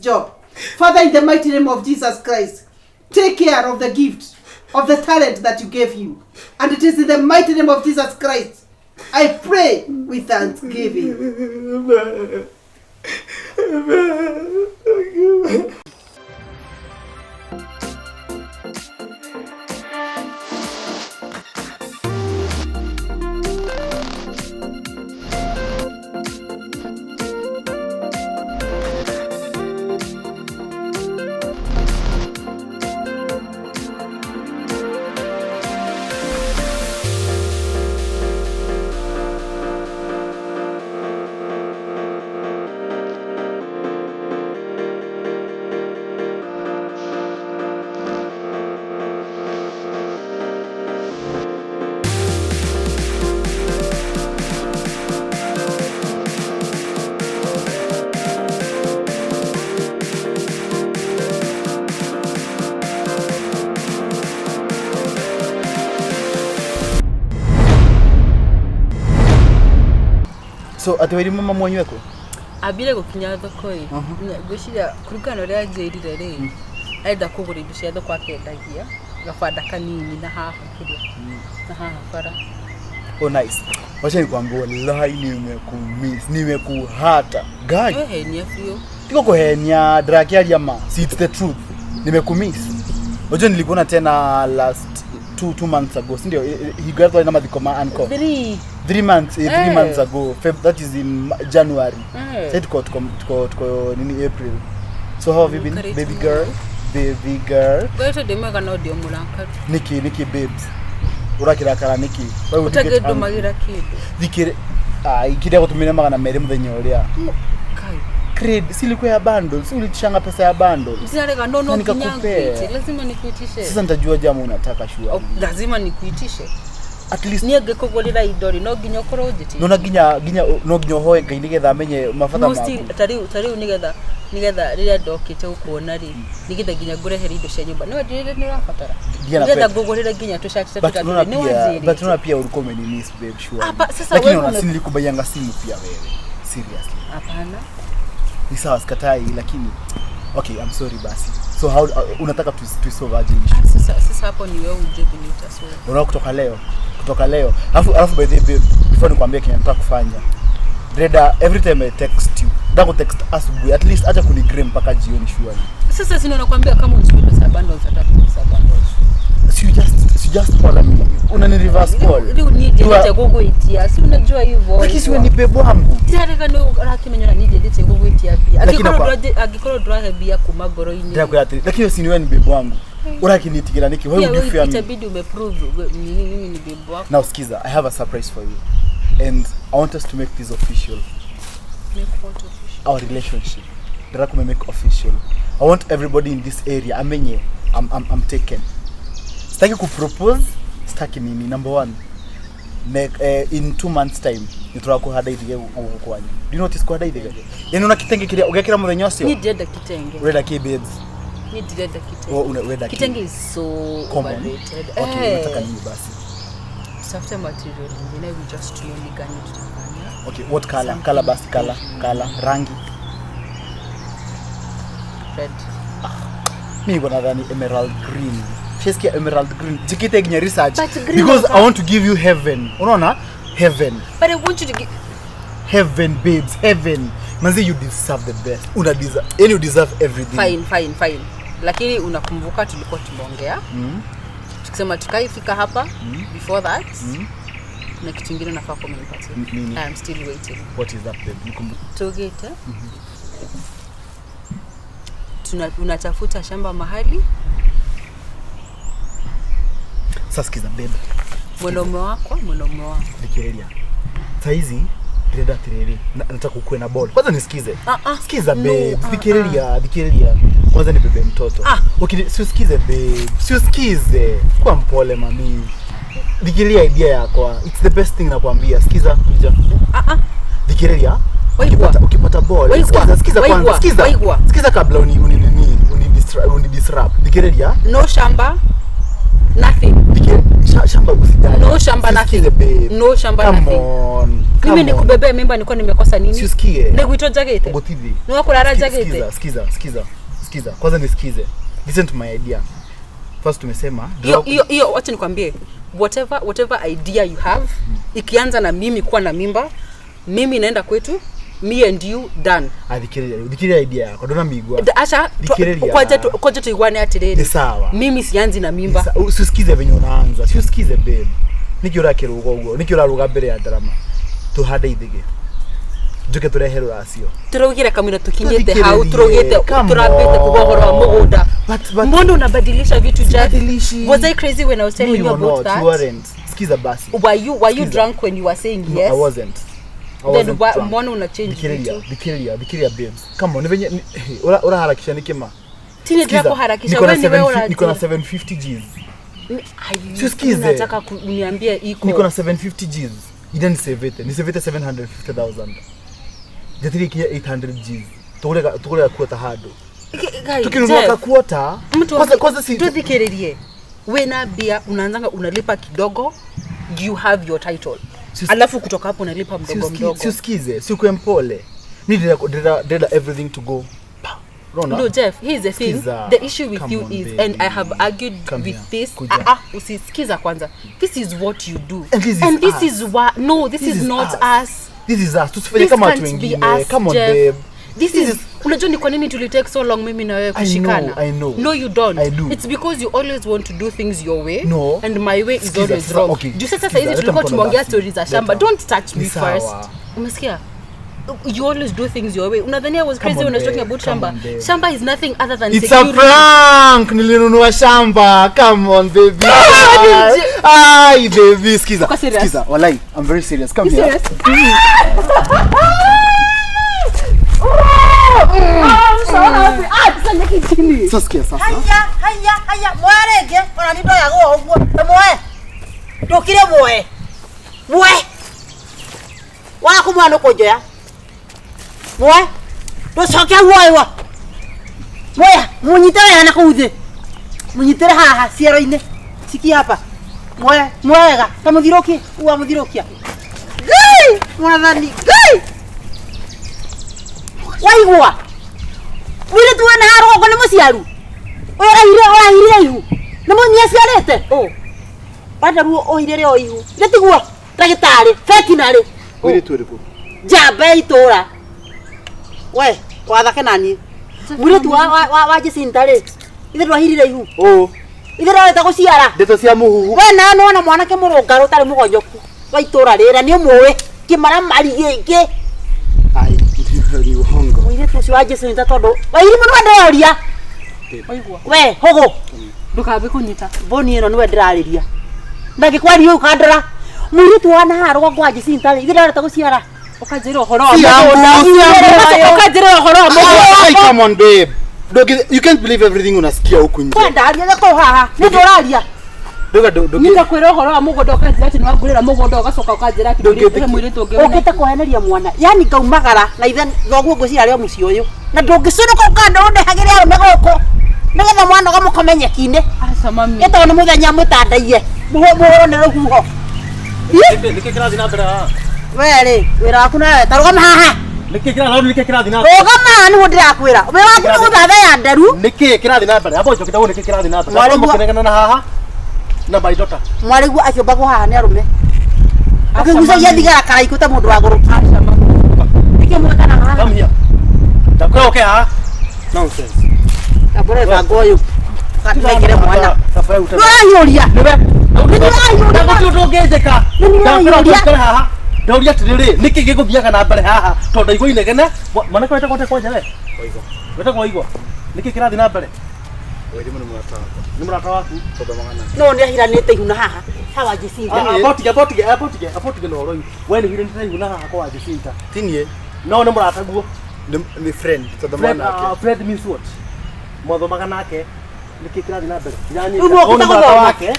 job. Father, in the mighty name of Jesus Christ, take care of the gift, of the talent that you gave him. And it is in the mighty name of Jesus Christ, I pray with thanksgiving. Amen. Amen. Amen. So atĩ wĩri mama mwanyu eko? Ambire gũkinya thoko ĩ, ngwĩciria kũringana na ũrĩa anjĩrire rĩ, arenda kũgũra indo cia thoko akendagia gabanda kanini na haha kĩrĩa na haha bara. Oh nice. Wacha nikwambie wallahi nimekumiss, nimekuhata. Guy, Wehenia biũ. tiko kuhenia ndĩrakĩaria ma. See, it's the truth. Nimekumiss. Unajua nilikuona tena last two months ago, si ndio? He got na mathiko ma uncle. Three. 3 months, 3 Eh. months ago. That is in January. Eh. Sasa tuko nini April. So how have you been, Karibu. baby girl? Baby girl. Ngoretwo ndĩ mwega no ndĩ o mũrakaru. Niki babes. Ũrakirakara niki? Why would you get angry? Ũtangĩndũmagĩra kĩndũ. Thikire ah ikiria gutumire 200 muthenya uria. Kai. Creed si ilikuwa ya bundle, si ulichanga pesa ya bundle. Sinarega no Na no nginya nikakupea. ngwĩtie. Lazima nikuitishe. Sasa nitajua jamu unataka sure. Oh, lazima nikuitishe. At least Niĩ ngĩkũgũrĩra indo rĩ no nginya ũkorwo njĩtĩtie. nona ginya no nginya uhoe Ngai nigetha amenye mabata No maku. still ta rĩu nĩgetha rĩrĩa ndokĩte gũkuona rĩ nĩgetha nginya ngũrehere indo cia nyũmba no ndĩrĩ nĩ ũrabatara Ndiana nĩgetha pesa. ngũgũrĩre nginya tũcati ta But tũtatũ unaona rĩ, nĩ pia, but wanjĩrĩte. unaona pia ulikuwa umenimiss babe sure. Hapa, sasa Lakini wewe unaona si nilikubaianga simu pia wewe. Seriously. Hapana. Ni sawa sikatai lakini okay, I'm sorry basi. So how unataka tu solve aje issue? Ah, sasa hapo ni wewe ujue venye utasolve. Unaona kutoka leo. Alafu by the way babe, before nikwambie kenye nataka kufanya. Reda, every time I text you, nataka text asubuhi, at least acha kunigree mpaka jioni surely. Sasa si nakwambia kama uchukue pesa ya bundles hata pesa ya bundles. So you just call me. Unani reverse call. Rĩu niĩ ndiendete gũgwĩtia si unajua hivyo. Lakini si wewe ni babe wangu. Ndirarega nĩ ũrakĩmenya na niĩ ndiendete gũgwĩtia mbia. Lakini Angĩkorwo ndũrahe mbia kuma ngoro-inĩ. Ndirakwĩra atĩrĩ, lakini si ni wewe ni babe wangu. Urakinitigĩra nĩkĩ? Why Pia would you wewe fear me? itabidi umeprove nini mimi ni babe wako. Now skiza, I have a surprise for you. And I want us to make this official. Make what official? Our relationship. Ndĩrakũme make official. I want everybody in this area amenye I'm taken. Sitaki kupropose, sitaki nini. Number one, in 2 months time nĩtũrakũhanda ithige gũkũ kwanyu. Do you notice kũhanda ithige? Yani una kitenge kĩrĩa ũgekĩra mũthenya ũcio? Niĩ ndirenda kitenge. Ũrenda kĩ babes? Niĩ ndirenda kitenge. Ũrenda kĩ? Kitenge is so Common. overrated. Okay, Eh. unataka nini basi? Tutafute material ingine, we just tuone ni gani tutafanya. Okay, what color? Color basi, color, color, rangi. Red. Mi niko nadhani emerald green. Shesikia emerald green. Jikite nginya research But green because is I want to give you heaven. Unaona? Heaven. But I want you to get Heaven babes, heaven. Manzi you deserve the best. Una deserve, yani you deserve everything. Fine, fine, fine. Lakini unakumbuka tulikuwa tumeongea tukisema tukaifika hapa before that na kitu ingine nafaa kuwa umenipatia. Nini? I am still waiting. What is that babe? Nikumbuke. Tugite. Unatafuta shamba mahali Sasa sikiza babe. mwanaume wako mwanaume wako. Thikiriria. Saizi ndĩrenda atĩrĩrĩ, nataka ukuwe na ball. Kwanza nisikize. Ah, ah. Sikiza No, babe, ah, thikiriria, thikiriria. Kwanza nibebe mtoto. Ah. Okay, si usikize babe. Si usikize. Kuwa mpole mami. Thikiriria idea yako. It's the best thing nakwambia. Sikiza, kuja. Ah, ah. Thikiriria. Waigua. Ukipata ball. Waigua. Sikiza, sikiza kwanza. Waigua. Sikiza. Waigua. Sikiza kabla uni disrupt. Thikiriria. No shamba. Nothing. Thikiriria. Shamba usijali. No shamba nothing. Sikize babe. No shamba Come nothing. on. Mimi Come on. nikubebea mimba nilikuwa nimekosa nini? Si usikie. Nĩgwitũ njagĩte. Gũtithi. Nĩ wakũrara njagĩte. Sikiza, sikiza, sikiza, sikiza. Kwanza nisikize. Listen to my idea. First tumesema Hiyo hiyo hiyo, wacha nikwambie, whatever idea you have, ikianza na mimi kuwa na mimba, mimi naenda kwetu, me and you done. Athikiriria, thikiriria idea yako. Ndona migua. Acha Thikiriria. kwaja tuiguane atiriri. Ni sawa. Mimi sianzi na mimba. Usikize venye unaanza. Si usikize babe. Niki ũrakĩrũga ũguo? Niki ũraruga mbere ya ndarama? Tuhande ithige. Njuke tũrehe rũracio. Turaugire kamwira tukinyite Tuthikĩrĩrie. hau turaugite Come turambite kuga ũhoro wa on. mũgũnda. But Mbona unabadilisha vitu Jack? Sibadilishi. Was I crazy when I was No, telling you you were about not. that? You weren't. Sikiza basi. Were you Sikiza. drunk when you were saying No, yes? I wasn't. I Then wasn't drunk. mbona una change Thikĩrĩria, vitu? thikĩrĩria, thikĩrĩria babes. Come on, nĩ venye hey, ũraharakisha nĩkĩ ma? Tini Sikiza, ndirakuharakisha niko na wewe ni wewe 750 niko na uraji. 750 Gs. Ai, Siusikize. Nataka uniambie iko. Niko na 750 Gs. Ida nisevete, nisevete 750,000. Njatire ikinya 800 Gs. Tugure kuota handũ. Guy, Tukinunua Jeff, kakuota. mtu Kwanza si tuthikiririe. Wena bia unaanzanga unalipa kidogo, you have your title. Alafu kutoka hapo unalipa mdogo mdogo. Siusikize, si ukuwe mpole. Mi ndĩrenda everything to go. Pa. Unaona? No, Jeff, here's the thing. Skiza. The issue with Come you on, is, baby. and I have argued Come with here. this. Kuja. Usisikiza kwanza. This is what you do. And this is and this us. is why no, this, This is is not us. us. This is us. Tusifanye This kama watu can't be wengine. us, Come on, Jeff. babe. This This is unajua ni kwa nini tuli take so long mimi na wewe I know, kushikana. I know. No, you don't. I do. It's because you always want to do things your way. No. And my way is Sikiza, always sasa, wrong. okay. Juu sasa Sikiza, hizi leta tulikuwa mkono tumeongea basi. stories za shamba. Leta. Don't touch me Ni sawa. first. Umesikia? You always do things your way. Unadhania I was Come crazy on, when I was talking babe. about Come shamba. on, babe. Shamba is nothing other than It's a security. prank. Nilinunua shamba. Come on, baby. Ai, baby, skiza. Uko serious? Skiza. Walai, I'm very serious. Come You here. serious? I'm so happy. Ah, tusanyeke chini. Sasa sikia sasa. Haya, haya, haya, mwarenge, ona nĩ ndoyagwo ũguo. Muoe. Ndũkire muoe. Muoe. Waga kũmuoya nĩ ũkũnjoya. Muoe. Ndũcoke muoe. Muoya, mũnyite wega na kũu thĩ. Mũnyitĩre haha ciero-inĩ. Cikia hapa. Muoe, muoe wega. Ta mũthirũkie, ua mũthirũkia. Ngai, mwathani, Ngai. Waigua. Mũirĩtu wĩna haha rũgongo nĩ mũciaru. Ũyũ ũrahirire ũrahirire ihu. Nĩ mũnyia aciarĩte? Ũ. Wenda ruo ũhirĩre o ihu. Githĩ tiguo? Ndagĩtarĩ, veterinary. Mũirĩtu ũrĩkũ? Njamba ya itũra. We, wathake naniĩ. Mũirĩtu wa Jacinta rĩ, ithe ndwahirire ihu. Ũ. Ithe ndwarĩte gũciara. Ndeto cia mũhuhu. We nawe nĩwona mwanake mũrũngarũ ũtarĩ mũgonyoku wa itũra rĩrĩa nĩ ũmũĩ kĩmaramari gĩkĩ. Ai, ni uongo. Mũirĩtu ũcio wa Jacinta tondũ Wairimu nĩwe ndĩroria. Waigua. We, hũgũ. Ndũkambe kũnyita. Mboni ĩno nĩwe ndĩrarĩria. Ndangĩkwaria ũũ ũkandora. Mũirĩtu wa nahaha rũgongo wa Jacinta rĩ, ithe ndareta gũciara. Ũkanjĩra ũhoro wa Si yangu, mũgũnda. si yangu. Ũkanjĩra ũhoro wa mũgũnda. Ai, come on, babe. Dogi, you can't believe everything unasikia huku nje. Kwendaria gĩkũ haha. Nĩ ndũraria. Doga dogi. Nĩndakwĩra ũhoro wa mũgũnda ũkanjĩra atĩ nĩwangũrĩra mũgũnda ũgacoka ũkanjĩra atĩ Ndũngĩtĩkia. he mũirĩtu ũngĩ wĩna Ũkĩte kũheneria mwana. Yani ngaumagara na ithe thoguo ngwĩciria arĩ o mũciĩ ũyũ. Na ndũngĩcũnũka ũkanda ũndehagĩre arũme gũkũ. Nĩgetha mwana ũgamũkome nyeki-inĩ. Aca mami. Ĩtagwo nĩ mũthenya mũtandaiye. Mũhũrwo nĩ rũhuho. Nĩkĩ kĩrathiĩ na mbere haha? We rĩ, wĩra waku nawe ta rũgama haha. Nĩkĩ kĩrathiĩ na mbere? Rũgama haha nĩguo ndĩrakwĩra. Wĩra waku nĩ gũthathaya nderu. Nĩkĩ kĩrathiĩ na mbere? Amba ũnjoke ndagwo nĩkĩ kĩrathiĩ na mbere. Mwarĩguo- Mũkĩnegena na haha na my daughter. Mwarĩguo akĩũmbagwo haha nĩ arũme. Ũkĩgucagia thigara karaikũ ta mũndũ wagũrũki. Aca mami. Nĩkĩ mwĩkanaga haha? Come here. Ndakwĩra ũke haha. Nonsense. Kabore bango ũyũ. Kanengere mwana. Nĩũrahiũria. Nĩũrahiũria. Nĩwe. Gũtirĩ ũndũ ũngĩnjĩka. Nĩũrahiũria. Ndakwĩra ũikare haha. Ndauria atĩrĩrĩ, nĩkĩ gĩgũthiaga na mbere haha tondũ ndaigua inegene. Mwanake wetagwo atĩa kwanja we? Waigua. Wetagwo Waigua. Nĩkĩ kĩrathiĩ na mbere? Wairimu nĩ mũrata wakwa. Nĩ mũrata waku. Tũthomaga nake. No nĩ ahiranĩte ihu na haha. Hawa Jacinta. Amba ũtige na ũhoro ũyũ. We nĩ ũhiranĩte ihu na haha kwa Jacinta. Ti niĩ. No nĩ mũrataguo. Nĩ friend. Tũthomaga Fred, nake. Fred means what? Mwathomaga nake. Nĩkĩ kĩrathiĩ na mbere? Rĩu nĩwe Ũyũ nĩ mũrata ũkĩte wake.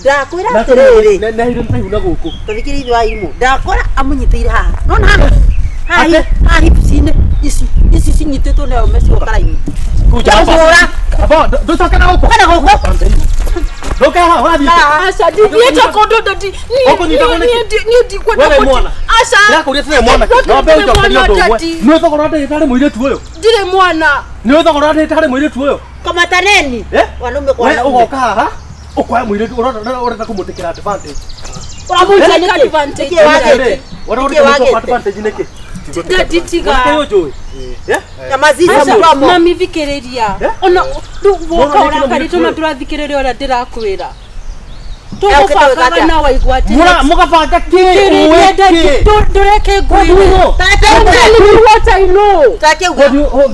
Ndakwĩra atĩrĩrĩ. Nĩ ahiranĩte ihu na gũkũ. Tathikĩrĩria ithe wa irimũ. Ndakora amũnyitĩire haha. Nona haha. Haha haha hips-inĩ ici ici cinyitĩtwo nĩ arũme cio karaini. Kuja hapa. Ndahũra. Amba ndũcoke na gũkũ. Kana gũkũ. Ndũke haha ũrathiĩ kũ? Aca ndithiĩte kũndũ ndadi. Ũkũnyitagwo nĩkĩ? Niĩ ndikwenda Wewe mwana. Aca. Ndĩrakũria atĩrĩrĩ mwanake. No mbe ũnjokerie ũndũ ũmwe. Daddy. Nĩ thogora ndagĩtarĩ mũirĩtu ũyũ. Ndirĩ mwana. Nĩ thogora ndagĩtarĩ mũirĩtu ũyũ. Kamataneni. Eh? Wanaume kwa We wanaume. ũgoka haha ũkoya mũirĩtu ũrenda kũmũtĩkĩra advantage. Ũramũikia nĩkĩ? Advantage. Nĩkĩ wagĩte? Ũrenda Nĩkĩ kũmũtĩkĩra wagĩte? advantage nĩkĩ? Daddy tiga. Mwanake ũyũ njũĩ. Eh? Nyamaziza Aca, mũromo. mami thikĩrĩria. Eh? Ona rĩu woka Mwana nĩkĩ na ũrakarĩte mũirĩtu ona ũyũ? ndũrathikĩrĩria ũrĩa ndĩrakwĩra. Ũkĩte Tũgũbangaga gwĩka atĩa? na waigua atĩ Mũgabanga kĩ? Thikĩrĩria Ũĩ daddy, kĩ? ndũreke ngwĩre. Tareke I'm uge. telling you what I know. Tareke uge.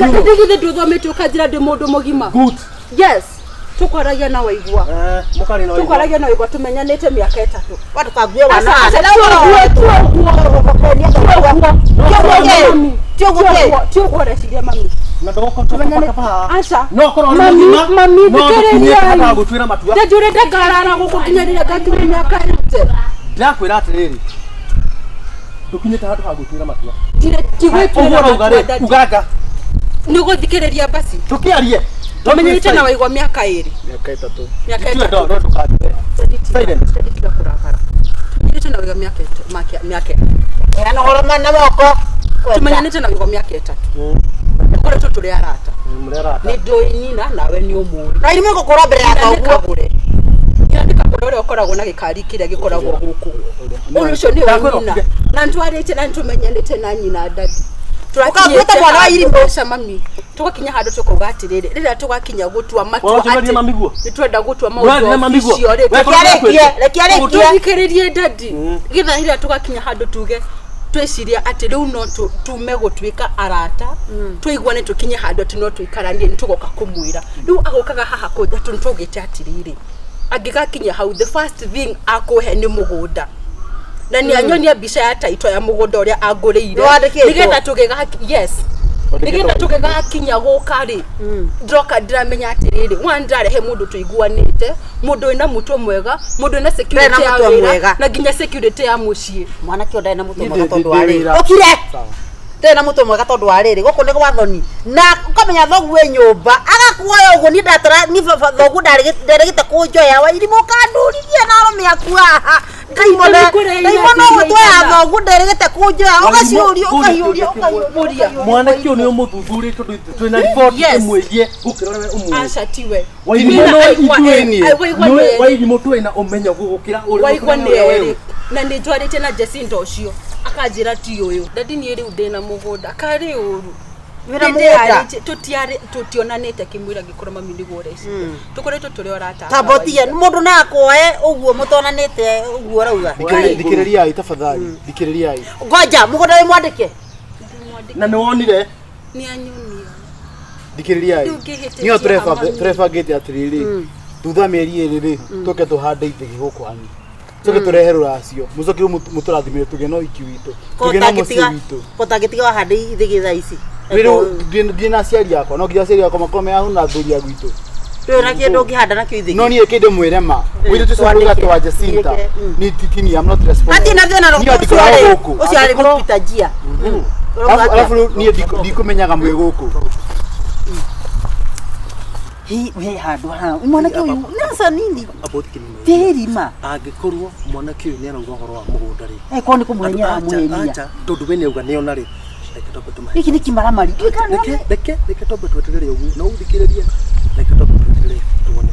Ndigithe ndũthomete ũkanjĩra ndĩ mũndũ mũgima. Good. Yes. Tũkwaragia na waigua. Mũkarĩ na waigua. Tũkwaragia na waigua tũmenyanĩte mĩaka ĩtatũ. Watu kague wana. Aca, aca, tioguo, tioguo. Tioguo, mami. Tioguo ũreciria mami. Na ndũgũkorwo haha. Aca. No korwo nĩ Mami, mũgima, mami, no thikĩrĩria. ndũkinyĩte handũ ha gũtuĩra matua. Ndĩnjũrĩte ngarara gũkũ nginya rĩrĩa ngakinya mĩaka ĩte. Ndĩrakwĩra atĩrĩrĩ, ndũkinyĩte handũ ha gũtuĩra matua. Ndirĩ Ũguo ndigwĩtuĩra ũrauga matua rĩ, daddy. uganga. Nĩ ũgũthikĩrĩria basi. Tũkĩarie. Tumenyete na waigwa miaka 2. Miaka 3. Miaka 3. Ndo tukatwe. Silent. Tiga kurakara. Tumenyete na waigwa miaka miaka. Yana horoma na moko. Tumenyanĩte na waigwa miaka 3. Tukoretwo tũrĩ arata. Mũrĩ Nĩ ndũĩ nyina nawe nĩ ũmũĩ. Na irimo gũkũra mbere ya thoguo. Nyina nĩ kagũre ũrĩa ũkoragwo na gĩkari kĩrĩa gĩkoragwo gũkũ. Ũyũ ũcio nĩwe nyina. Na nĩtwarĩte na nĩtũmenyanĩte na nyina dadi. Ũkaguĩte mwana wa irimũ. Aca mami. Tũgakinya handũ tũkauga atĩrĩrĩ, rĩrĩa tũgakinya gũtua matua atĩ nĩtwenda gũtua maũndũ official rĩ, Reke arĩkie. Tũthikĩrĩrie dadi. Githa rĩrĩa tũgakinya handũ tuge tweciria atĩ rĩu no tume gũtuĩka arata, tũiguane tũkinye handũ atĩ no tũikaranie nĩ tũgoka kũmwĩra. Rĩu agũkaga haha kũnja tũgĩte atĩrĩrĩ, angĩgakinya hau the first thing akũhe nĩ mũgũnda. Na nĩ anyonia mbica ya title ya mũgũnda ũrĩa angũrĩire. Nĩgetha tũgĩga yes. Nĩgetha tũgĩgakinya gũka rĩ, ndroka ndĩramenya atĩrĩrĩ, one ndarehe mũndũ tũiguanĩte, mũndũ wĩna mũtwe mwega, mũndũ wĩna security ya wĩra, na nginya security ya mũciĩ. Mwanake ũyũ ndarĩ na mũtwe mwega tondũ wa rĩrĩ. Ũkire! Ndarĩ na mũtwe mwega tondũ wa rĩrĩ, gũkũ nĩ gwa thoni. Na ũkamenya thoguo wĩ nyũmba, agakuoya ũguo niĩ ndatara niĩ thoguo ndarĩgĩte kũnjoya wa irimũ ũkandũrithia na arũme aku haha. Ndaimona ũgũtwoya thoguo ndarĩgĩte kũnjoya, ũgaciũria ũkahiũria ũkahiũria. Mwanake ũyũ nĩ ũmũthuthurie tondũ twĩna riboti ĩmwĩgiĩ gũkĩra ũrĩa ũmũĩ. Aca tiwe. Wairimũ twĩna ũmenyo gũgũkĩra ũrĩa waigua nĩ erĩ. Na nĩ njwarĩte na Jacinta ũcio akanjĩra ti ũyũ. Dadi niĩ rĩu ndĩna mũgũnda karĩ ũru. Wĩna mũgũnda? Tũtionanĩte kĩmwĩra ngĩkorwo mami nĩguo ũreciria. Tũkoretwo tũrĩ arata. Tambotia mũndũ no akuoe ũguo mũtonanĩte ũguo ũrauga. Thikĩrĩriai tafadhali, thikĩrĩriai. Ngoja mũgũnda wĩ mwandĩke. Na nĩ wonire? Nĩ anyonia. Thikĩrĩriai. Niyo tũrebangĩte atĩrĩrĩ, thutha mĩeri ĩrĩ rĩ, tũke tũhande ithĩgĩ gũkũ anyu. Tũke tũrehe rũracio. Mũcoke mũtũrathimĩre tũgĩe na ũhiki witũ. Tũgĩe na mũciĩ witũ. Kotangĩtiga wahande ithĩgĩ thaa ici. Rĩu ndĩ na aciari akwa, no nginya aciari akwa makorwo me ahu na athuri a gwitũ. Ndũrĩ na kĩndũ ũngĩhanda nakĩo ithĩgĩ. No niĩ kĩndũ mwĩre ma. Mũirĩtu ũcio ũrauga atĩ wa Jacinta. Ni titini, I'm not responsible. Hatirĩ na thĩna Niĩ ndikoragwo gũkũ. ũcio arĩ gũpita njia. Alafu niĩ ndikũmenyaga mwĩ gũkũ. Hi we handũ haha. Mwanake ũyũ nasa nini? Tĩrima. Angĩkorwo mwanake ũyũ nĩarauga ũhoro wa mũgũnda rĩ. Korwo nĩ kũmũhenia aramũhenia. Acha, tondũ we nĩauga nĩona rĩ. Reke twambe tũmahe. Gĩkĩ nĩ kĩmaramari. Reke twambe tweterere ũguo na ũthikĩrĩrie. Reke twambe tweterere tuone.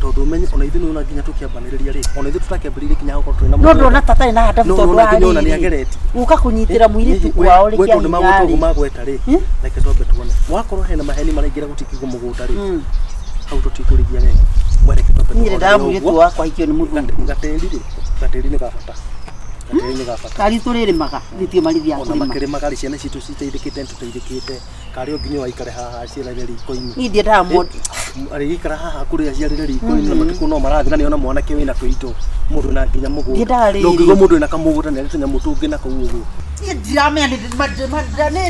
Tondũ ũmenye ona ithuĩ nĩwona nginya tũkĩambanĩrĩria rĩ. Ona ithuĩ tũtakĩambĩrĩirie nginya gũkorwo twĩna No ndona ta atarĩ na handabu tondũ wa rĩrĩ. rĩrĩ. Gũka kũnyitĩra mũirĩtu kwao rĩ We tondũ kĩa magwetwo hinya rĩ. magweta rĩ. Reke twambe tuone. Wakorwo hena maheni maraingĩra gũtikigwo mũgũnda rĩ. Hau tũtikũrĩithia wega. We reke twambe Niĩ tuone ndendaga mũirĩtu wakwa ahikio nĩ mũthuri. Gatĩri rĩ. Gatĩri nĩ ga bata. Gatĩri nĩ ga bata. Kari tũrĩrĩmaga, nĩtio marithia Ona kũrĩma. makĩrĩmaga rĩ ciana citũ citeithĩkĩte nĩtũteithĩkĩte. Karĩ o nginya waikare haha aciarĩre riko-inĩ. Niĩ ndiendaga mũndũ. Arĩgĩikara haha kũrĩa aciarĩre riko-inĩ na matukũ no marathira nĩona mwanake wĩna tũindo mũndũ na nginya mũgũnda. Ndiendaga rĩrĩ. No ũngĩigua mũndũ wĩna kamũgũnda nĩarĩ tũnyamũ tũngĩ na kũu ũguo. Niĩ ndiramenya nĩ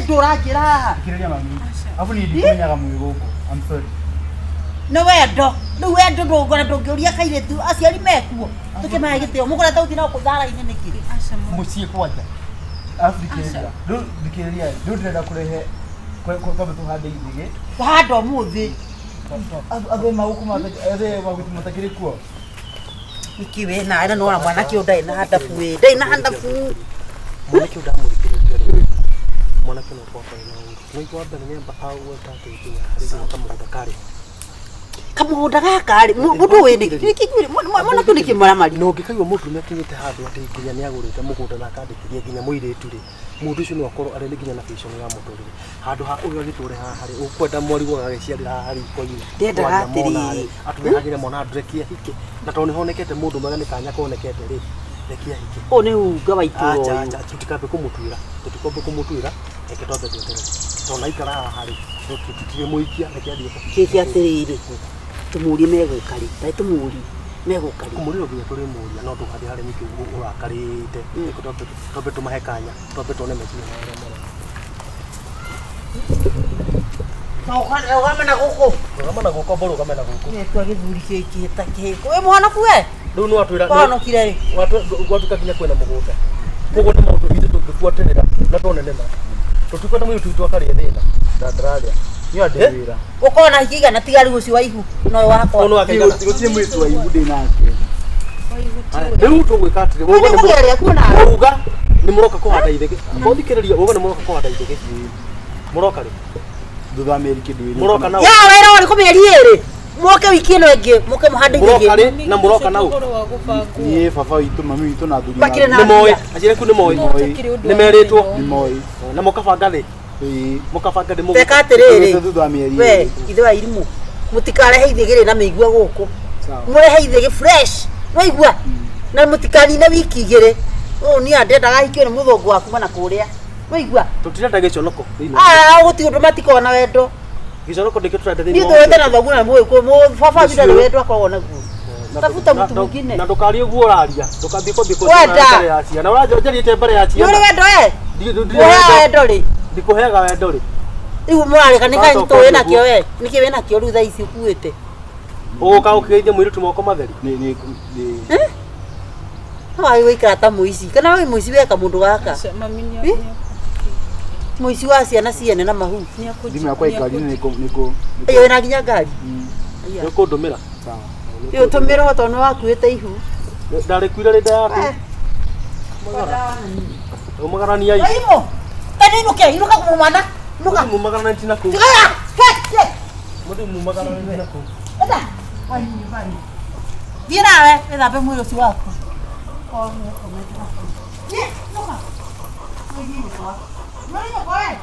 ndũ ũranjĩra haha. Thikĩrĩria mami. Alafu niĩ ndikũmenyaga mwĩ gũkũ. I'm sorry. Nĩ wendo. Rĩu wendo ndũngora ndũngĩũria kairĩtu aciari mekuo. Tũkĩmahe gĩtĩo. Mũgũra ta ũthiĩ nao kũ thara-inĩ nĩkĩ? Mũciĩ kwanja. Alafu thikĩrĩria. Rĩu thikĩrĩria. Rĩu ndĩrenda kũrehe twambe tũhande ithĩgĩ. Wahanda ũmũthĩ. Athe magũkũ athe magũkũ matakĩrĩ kuo. Nĩkĩ we nawe na nĩwona mwanake ũyũ ndarĩ na handabu ĩ. Ndarĩ na handabu. Mwanake ũyũ ndamũthikĩrĩria rĩ. Mwanake no akorwo atarĩ na ũru. Nĩwaigua wa mbere nĩamba agweta atĩ nginya harĩ nginya kamũgũnda karĩ. Kamũgũnda gaka rĩ, mũndũ ũyũ nĩ mwanake ũyũ nĩ kĩmaramari. Na ũngĩkaigua mũndũ nĩakinyĩte handũ atĩ nginya nĩagũrĩte mũgũnda na akandĩkithia nginya mũirĩtu rĩ, mũndũ ũcio no akorwo arĩ nginya na vision ya mũtũrĩre. Handũ ha ũyũ agĩtũre haha rĩ, ũkwenda mwarigwo agagĩciarĩra haha riko-inĩ. Ndendaga atĩrĩrĩ. Atũrehagĩre mwana ndũrekie ahike. Na tondũ nĩhonekete mũndũ mwega nĩ kanya konekete rĩ, rekie ahike. Ũyũ nĩ unga wa itũũra Acha, ũyũ. acha, tũtikambe kũmũtuĩra. Tũtikambe kũmũtuĩra, reke twambe tweterere. Tondũ aikara haha rĩ, tũtirĩmũikia, reke athiĩ. Kĩke atĩrĩrĩ, tũmũrie megũka rĩ, tarĩ tũmũrie megũka rĩ. Kũmũria no nginya tũrĩmũria, no ndũgathiĩ harĩa nyingĩ ũguo ũrakarĩte. Reke twambe tũmahe kanya, twambe tuone meciria mao ũrĩa marauga. Rũgama na gũkũ. Rũgama na gũkũ, amba ũrũgame na gũkũ. Nĩtua gĩthuri gĩkĩ ta kĩhĩko. Wĩ mũhonoku we? Rĩu nĩwatwĩra. Wahonokire rĩ? Gwatuĩka nginya kwĩna mũgũnda. Koguo nĩ maũndũ ithuĩ tũngĩbuatĩrĩra na tuone nĩma. Tũtikwenda mũirĩtu witũ akarĩe thĩna. Ndĩrarĩa. Niĩ ndĩ wĩra. Ũkorwo na hiki igana tiga rĩu ũcio wa ihu no wakwa. Ono wake igana. Gũtirĩ mwĩrĩtu wa ihu ndĩ nake. Rĩu tũgwĩka atĩrĩ, Nĩ kũgeria kuo nawe. Uga nĩ mũroka kũhanda ithege. Mũthikĩrĩria, uga nĩ mũroka kũhanda ithege. Mũroka rĩ? Thutha wa mĩeri kĩndũ ĩrĩ. Mũroka nao. Ya wĩra ũrĩkũ mĩeri ĩrĩ? Moke wiki ĩno ĩngĩ, moke mũhande Mũroka ithege. rĩ na mũroka nao. Niĩ baba witũ, mami witũ na athuri. Makĩrĩ na Nĩ moĩ, aciari aku nĩ moĩ. Nĩ merĩtwo. Nĩ moĩ. Na mũkabanga rĩ? Mũkabanga rĩ mũgũka. Teka atĩrĩrĩ. Thutha wa mĩeri We, ĩrĩ. ithe wa irimũ. Mũtikarehe ithege rĩ na mĩigua gũkũ. Mũrehe ithege fresh. Waigua? Na mũtikanine wiki igĩrĩ. Ũũ niĩ ndendaga ahikio nĩ mũthũngũ wa kuma na kũrĩa. Waigua? Tũtirenda gĩconoko thĩinĩ. Ah, gũtirĩ ũndũ matikoragwo na wendo. Gĩconoko nĩkĩo tũrenda thĩinĩ Niĩ wa tũwete na thoguo na mũgĩkũyũ. Baba witũ ndarĩ wendo akoragwo naguo. Tafuta mtu mwingine. Na ndũkarie ũguo ũraria. Ndũkambie kwambia Wenda. mbere ya ciana. Ũranjarĩte mbere ya Nĩ ciana. ũrĩ wendo we? Ndirĩ Ũheaga wendo rĩ? Ndikũheaga wendo rĩ. Rĩu mũrareka nĩ Ũracoka kaĩ tũĩ nakĩo ũguo. we? Nĩkĩ wĩ nakĩo rĩu thaa ici ũkuĩte? Ũgũka ũkĩgeithia mũirĩtu moko matheri. Nĩ No wagĩ gũikara ta mũici. Kana wĩ mũici weka mũndũ gaka? Mũici wa ciana ciene na mahu. Thimũ yakwa ĩngari nĩ Ĩyo wĩna nginya ngari. Nĩ ũkũndũmĩra. Ĩyo tũmĩra tondũ nĩ wakuĩte ihu. Ndarĩkuire rĩ nda yaku. Umagarania ici. Waimũ. Tani inũke, inũka kumumana. Inũka. Mumagarania na kũu. Tigaya. He, he. Mũthiĩ mumagarania na kũu. Enda. Thiĩ nawe wĩthambe mwĩrĩ ũcio waku. Thiĩ, inũka. Thiĩ nyũkwa. Nĩ ũrĩ nyũkwa we?